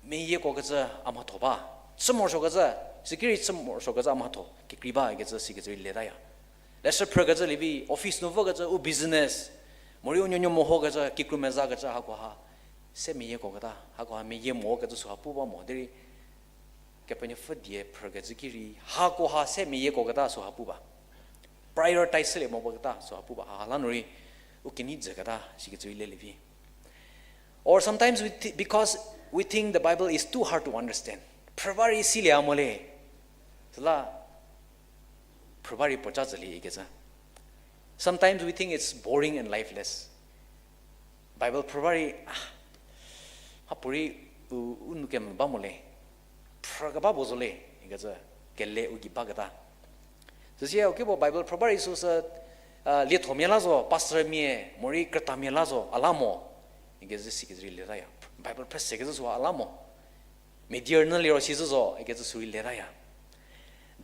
meyieko kecü a mhatho ba. Chü morosuokecü, siki rei chü morosuokecü a mhatho kekrei ba kecü sikecü rei letaya. Leshü phrükecü lievi, office nu vokecü, u business, morei u nuonuo mehokecü, kikru mezakecü hakoha se meyieko keta, hakoha meyie mokecü süha pu ba mo derei, Kepenuopfü die phrükecü ki rei, hako ha se meyieko keta süha pu ba. Prioritize sülie mo ba keta süha pu ba. Ha la nu rei, u kenei dzü keta, sikecü rei lelie vi. Or sometimes we th- because we think the Bible is too hard to understand. Phrü ba rei silie a mo le. Süla, phrü ba rei puoca zülie ikecü. Sometimes we think it's boring and lifeless. Bible phrü ba rei, ah, ha puorei u, u nu kemvü ba mo le. Phrü keba puo zo le, ikecü kele u gei baketa. Süsie ukipuo Bible phrü ba rei süsü, a, liethomia la zo, pastormia, morei krütamia la zo, a la mo. Ikecü sikecü rei letaya. Bible phrü sekecü süha a la mo. Mediar nu liro sizü zo, ikecü sü rei letaya.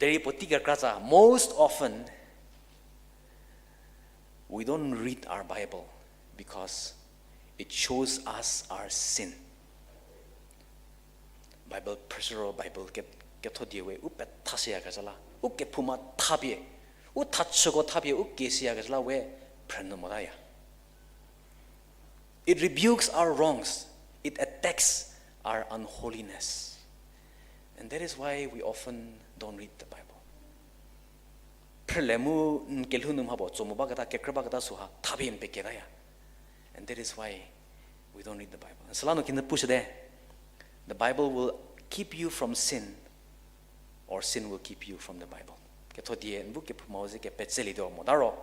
Derei puotei kekratsa, most often, we don't read our Bible because it shows us our sin. Bible phrüshü ro Bible ke, ketho die we u pethashüyakezha la, u kephouma thapie, u thachüko thapie u keshüyakezha la we phrünyü motaya. It rebukes our wrongs. It attacks our unholiness. And that is why we often don't read the Bible. Phrülie mu n kelhou nu mha puo tso mo baketa, kekrü baketa süha thapie n peketaya. And that is why we don't read the Bible. Süla no kinu pushü de, the Bible will keep you from sin, or sin will keep you from the Bible. Ketho die n bu kephoumau ze kepetselietuo mota ro,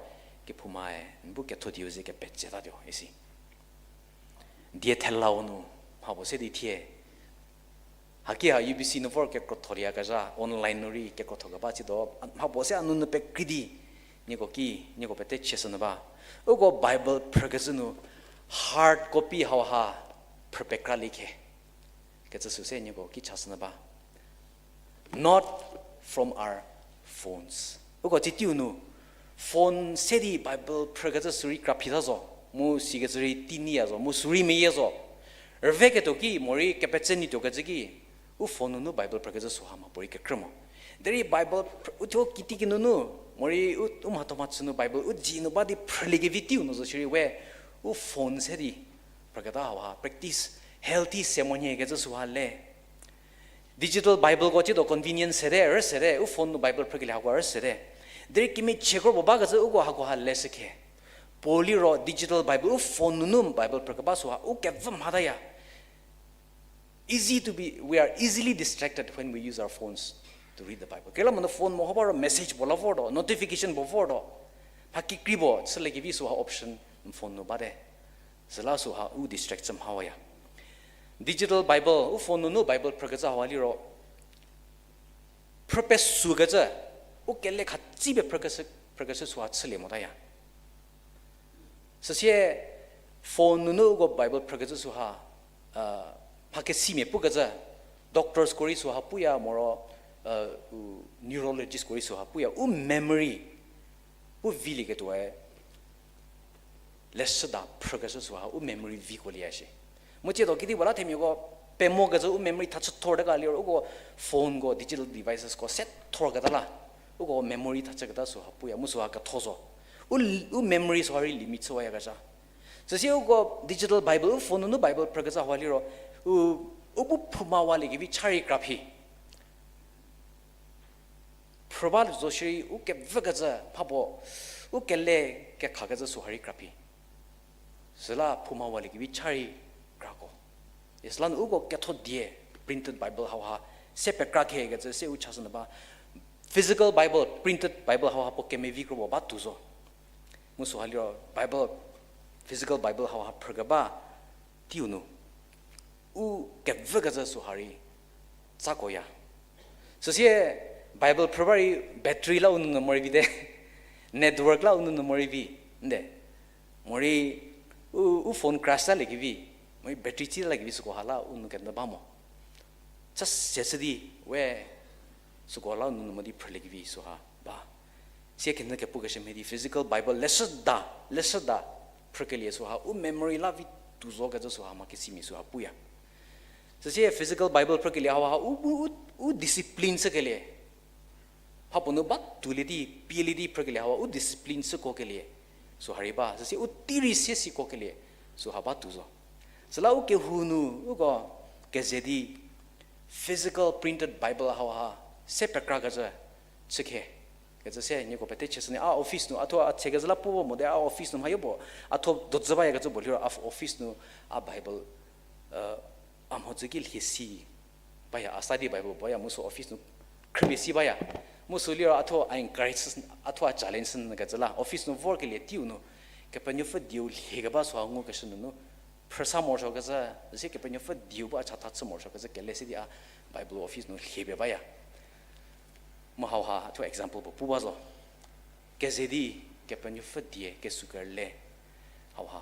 kephoumae n bu ketho dieu ze kepetsetatuo isi. Die thelau nu mha puo se di thie, haki ha U B C nu vor kekrotholieyakezha, online nu rei kekrotho keba chütuo, mha puo se a nunu pekrei di, nieko ki, nieko pete chieshünyü ba. Uko Bible phrükecü nu hard copy hauha phrü pekralie khe kecü sü se nieko ki chashünyü ba. Not from our phones. Uko tsitiu nu phone se di Bible phrükecü sü rei kraphita zo, mu sikecü rei tei nyiya zo, mu sü rei meyie zo. Rüveketuo ki morei kepetse nyituokecü ki, u phone nunu Bible phrükecü süha mha puorei kekrü mo. Derei Bible phr- u thuo kitikinunu, morei u, u mhatho mhachü nu Bible u dzie nu ba di phrüliekevi teiu nu zo shierei we, u phone se di phrüketa hauha practice, healthy se monyü kecü süha le. Digital Bibleko chütuo convenience sete, rüsete, u phone nu Bible phrükelie hako rüsete. Derei kemichie kro puo bakecü uko hakoha leshü khe. Puo liro digital Bible, u phone nunu Bible phrükeba süha u kevü mhataya. Easy to be, we are easily distracted when we use our phones to read the Bible. Kekreilamonyü phone meho ba ro message puo la vortuo, notification puo vortuo. Mha kekrei puo chüliekevi süha option phone nu bate. Süla süha u distract chü mhawaya. Digital Bible, u phone nunu Bible phrükecü hauha liro, phrü pesükecü, u kele khatsipie phrükeshü, phrükeshü süha chülie motaya. Süsie phone nunu uko Bible phrükecü süha, mha kesimia pukecü, doctorsko rei süha puya moro, u neurologistko rei süha puya, u memory u vilieketuoe leshüda phrükeshü süha u memory viko lieya shi. Mu tsiedo kedipuo la themiako pemokecü u memory thachü thor de ka liro uko phoneko, digital devicesko se thorketa la, uko memory thachüketa süha puya mu süha ketho zo. U, u memory süha rei limit chüwayakezha. Süsie uko digital Bible, u phone nunu Bible phrükecü hauha liro, u, u bu phoumawalie kevi cha rei kraphi. Phrü ba zo shierei u kevükecü mha puo, u kele kekhakecü süha rei kraphi. Süla phoumawalie kevi cha rei krako. Isüla nu uko ketho die printed Bible hauha se pekra khekecü se u chashünyü ba. Physical Bible, printed Bible hauha puo kemevi kro puo ba tuo zo. Mu süha liro Bible, physical Bible hauha phrükeba teiu nu u kevükecü süha rei tsakoya. Süsie Bible phrü ba rei battery la u nunu morei vite, network la u nunu morei vi, nde. Morei u, u phone crash talie kevi, morei battery tsi talie kevi süko ha la u nu kenyü ba mo. Cha se chü di we süko la u nunu mo di phrülie kevi süha ba. Sie kenyü kepukeshü mhie di physical Bible leshüda, leshüda phrükelie süha u memory la vi tuo zokecü süha mha kesimia süha puya. Süsie physical Bible phrükelie hauha u, u, u, u discipline chükelie. Mha puo nu ba tuolie di, pielie di phrükelie hauha u discipline chükokelie süha rei ba. Süsie u tei rei sie sikokelie süha ba tuo zo. Süla u kehou nu uko keze di physical printed Bible hauha se pekrakecü chükhe. Kecü se nieko pete chüshü ni, a office nu, a thuo a thekezü la puo mote, a office nu mhayo puo, a thuo dozü bayakecü puo liro, a office nu, a Bible, a mhodzü ki lhie si baya, a study Bible baya, mu sü office nu khrüpie si baya. Mu sü liro a thuo a encourage, a thuo a challenge nyü kecü la, office nu vorkelie teiu nu, Kepenuopfü dieu lhiekeba süha ngukeshü nunu, phrüsa morosuokecü, zie Kepenuopfü dieu bu a chatha chü morosuokecü kele sidi a Bible office nu lhiepie baya. Mu hauha a thuo example puo pu ba zo. Keze di Kepenuopfü die kesukerle hauha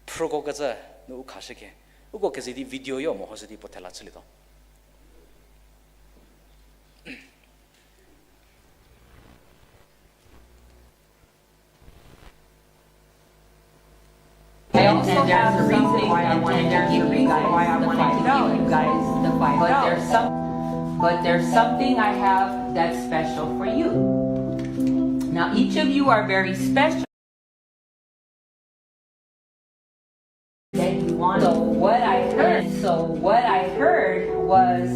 phrükokecü nu u khashükhe. Uko keze di video yo mehoshü di puo thela chülietuo. I also have something I wanted to give you guys the five dollars. But there's some, but there's something I have that's special for you. Now, each of you are very special. That you want. So what I heard, so what I heard was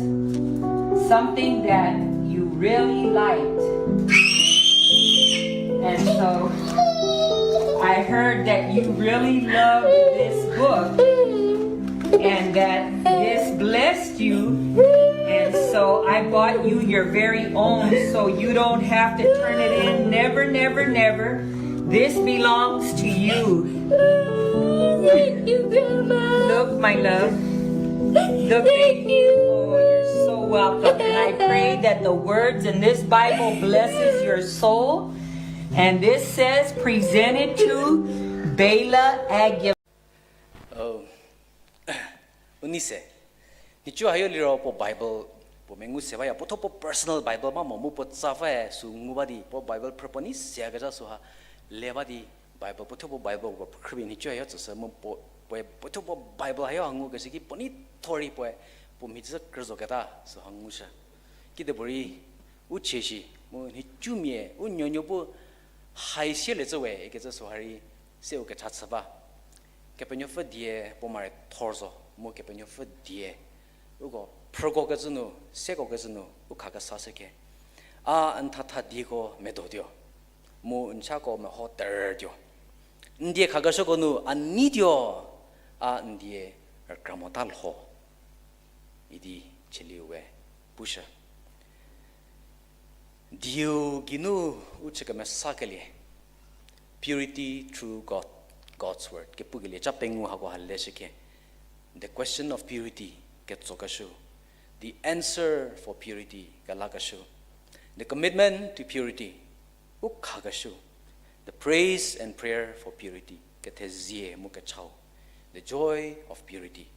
something that you really liked. And so I heard that you really loved this book and that this blessed you. And so I bought you your very own, so you don't have to turn it in. Never, never, never. This belongs to you. Thank you, Grandma. Look, my love. Look, thank you. Oh, you're so welcome. And I pray that the words in this Bible blesses your soul. And this says, presented to Bela Agim. Oh. U nei se. Nhicu hayo liro puo Bible puo mengu se baya, puo thuo puo personal Bible ba mo mu puo tsa vae sü ngu ba di, puo Bible phrü puo nei seyakezha süha le ba di, Bible, puo thuo puo Bible puo phrüpie nhicu hayo tsüshü mu puo, puoe puo thuo puo Bible hayo ha ngukeshü ki puo nei thorei puoe puo mhidzü krüzoketa süha ngushü. Kidepuorei u chie shi mu nhicumia u nuonuo bu hai sielie cü we ikecü süha rei se u kecha chü ba. Kepenuopfü die puo mare thor zo mu Kepenuopfü die uko phrükokecü nu, sekokecü nu u khakesashü ke. A n thatha dieko medotuo, mu n chako meho tertuo. N die khakeshüko nu a neituo, a n die rükra mota lho. Idi Cheliu we pushü. Dieu geinu u chü kemesakelie, purity through God, God's word kepukelie ca pengou hako ha leshükhe. The question of purity ketsokeshü, the answer for purity kelakeshü, the commitment to purity u khakeshü, the praise and prayer for purity kethezie mu kechau, the joy of purity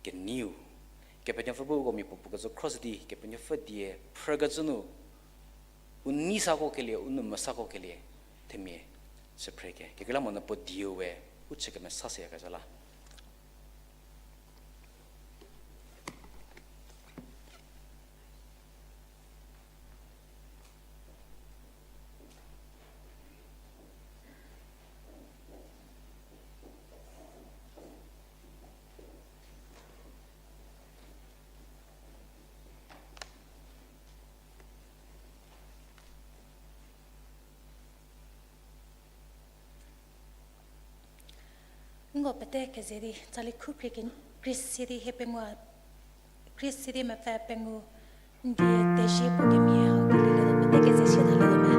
kenieu. Kepenuopfü bu uko mia puopuo kecü cross di Kepenuopfü die phrükecü nu u nei sako kelie, u nou mesako kelie themia chü phre ke. Kekreilamonyü puo dieu we u chü kemesashüyakezha la. Nko pete keze di tsali khu krie ke, krie sie di hie pengou, krie sie di mepfü pengou, n die tezhie puo kemhie hau kelilietuo pete keze sie talietuo me.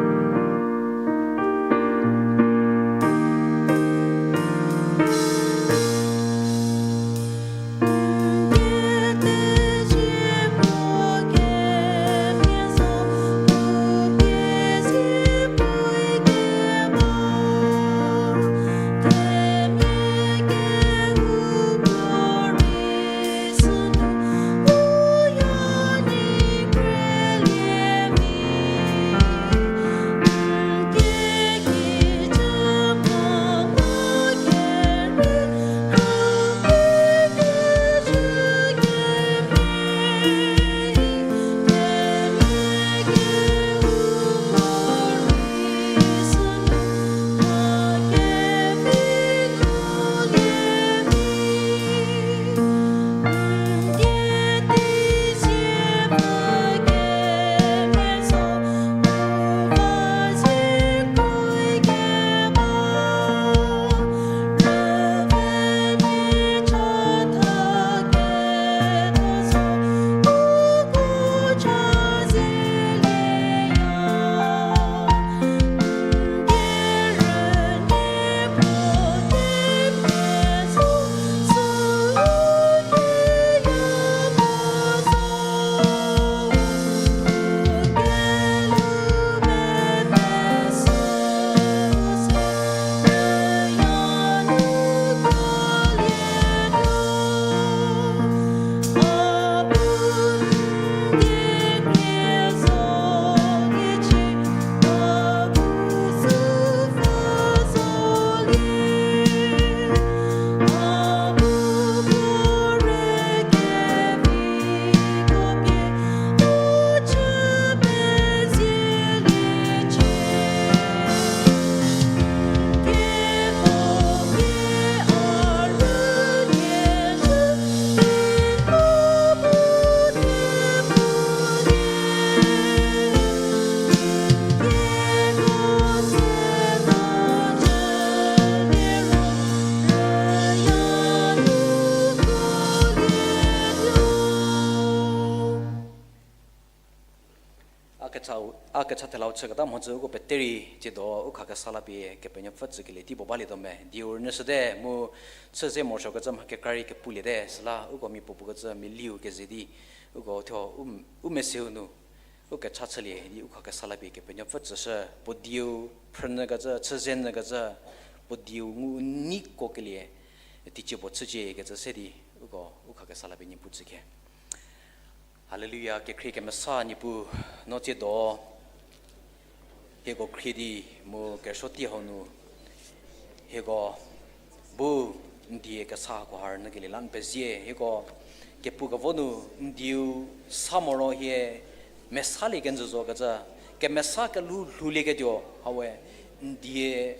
kecha thelau chüketa mhodzü uko peterei, tsiedo u khakesa la pie Kepenuopfü tsükelie tei puo balietuo me, dieu rünyüshüte mu chü ze morosuokecü mha kekra rei kepuliete, süla uko mia puopuo kecü mia liu keze di, uko thuo u, u meseu nu u kecha chülie di u khakesa la pie Kepenuopfü tsüshü, puo dieu phrünyükecü, chü ze nyükecü, puo dieu ngu neiko kelie, teicie puo chücie kecü se di, uko u khakesa la pie Niepuu tsükhe. Haleluya, kekhrie kemesa Niepuu, no tsiedo hieko khrie di mu kerüsuo tei hau nu, hieko bu n die kesa hako ha rünyükelie la n pezie, hieko kepu kevo nu n dieu sa moro hie mesalie kenjü zokecü, kemesa kelhou lhoulieketuo, hawe n die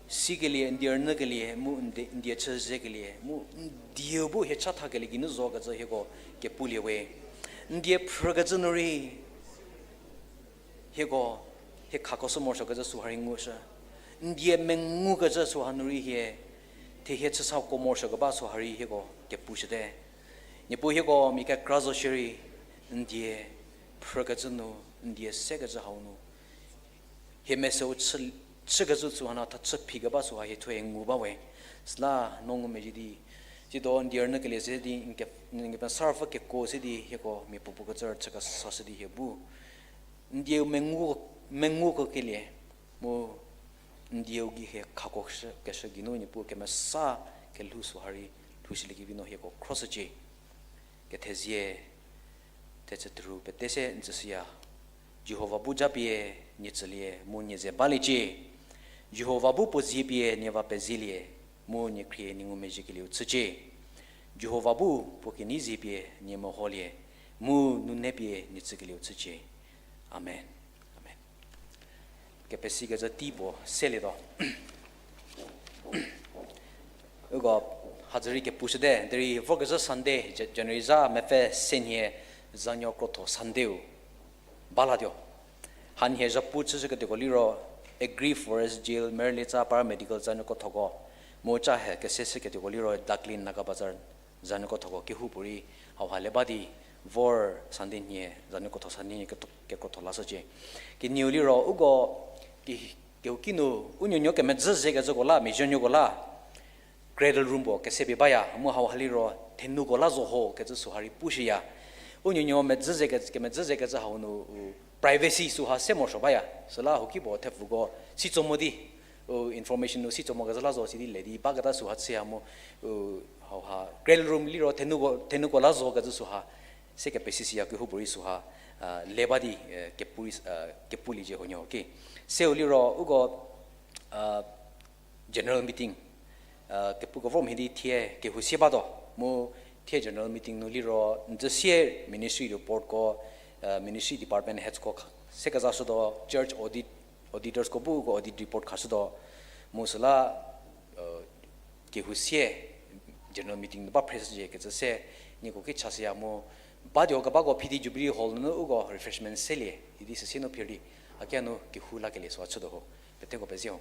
sikelie, n die rünyükelie, mu n die, n die chü zekelie, mu n dieu bu hie chathakelie geinu zokecü hieko kepulie we. N die phrükecü nu rei, hieko, hie khako sü morosuokecü süha rei ngushü. N die mengukecü süha nu rei hie, thie hie chüsako morosuokeba süha rei hieko kepushüte. Niepuu hieko mia kekra zo shierei, n die phrükecü nu, n die sekecü hau nu hie meseu chü, chükecü süha na thachü phikeba süha hie thuo ngu ba we. Süla no ngumezhie di, tsiedo n die rünyükelie se di, n ke, n kepesarüpfü kekuo se di hieko mia puopuo kecü chü kesashü di hie bu n dieu mengu, menguko kelie, mu n dieu gei hie khako keshü, keshü geinu Niepuu kemesa kelhou süha rei lhoushüliekevi no hieko khroshücie. Kethezie, thechü thuru pete se n tsüshüya. Jihova bu japie nie tsülie mu nie ze baliecie. Jihova bu puo zie pie nie va pezielie, mu nie khrie nie ngumezhiekelieu chücie. Jihova bu puo kenei zie pie nie meholie, mu nune pie nie tsükelieu chücie. Amen. Amen. Kepesikecü tei puo selietuo. Uko hazürei kepushüte, derei vorkezhü Sunday, Ja-, January zha mepfü senhie, zanuo krotho Sunday-u balatuo. Hanhie zhapu chüshüketuoko liro, Agri Forest Jail, Merlitsa Paramedical zanuo krotho-ko, mu cha he kese shüketuoko liro, Daklin Naga Bazar zanuo krotho-ko kehoupuorei hauha le ba di vor Sunday nhie, zanuo krotho Sunday nhie ketho-, kekrotho lashücie. Kenieu liro uko ke-, kehouki nu u nuonuo kemedzü zekecüko la, mezhienuoko la, cradle room puo kesepie baya, mu hauha liro thenuko la zo ho kecü süha rei pushüya. U nuonuo medzü zeke-, kemedzü zekecü hau nu, u, privacy süha se morosuo baya. Süla houki puo thepfuko sitso mo di, u, information nu sitso mo kezhü la zo sidi le di baketa süha chüya mu, u, hauha cradle room liro thenuko, thenuko la zo kecü süha se kepesishüya, kehoupuorei süha, a, le ba di, e, kepu, a, kepuliecie huonuo ki. Seu liro uko, a, general meeting, a, kepu kevor mhie di thie kehou sie batuo, mu thie general meeting nu liro n dzü sie ministry reportko, a, ministry department headsko kha-, se kezashütuo, church audit, auditorsko bu uko audit report khashütuo, mu süla, a, kehou sie general meeting nu ba phre shücie kecü se nieko ki chashüya mu, batuo kebako phidi Jubilee Hall nunu uko refreshment selie idi süsie nu phir di, hakia nu kehou lakelie süha chütuo ho. Peteko pezie ho.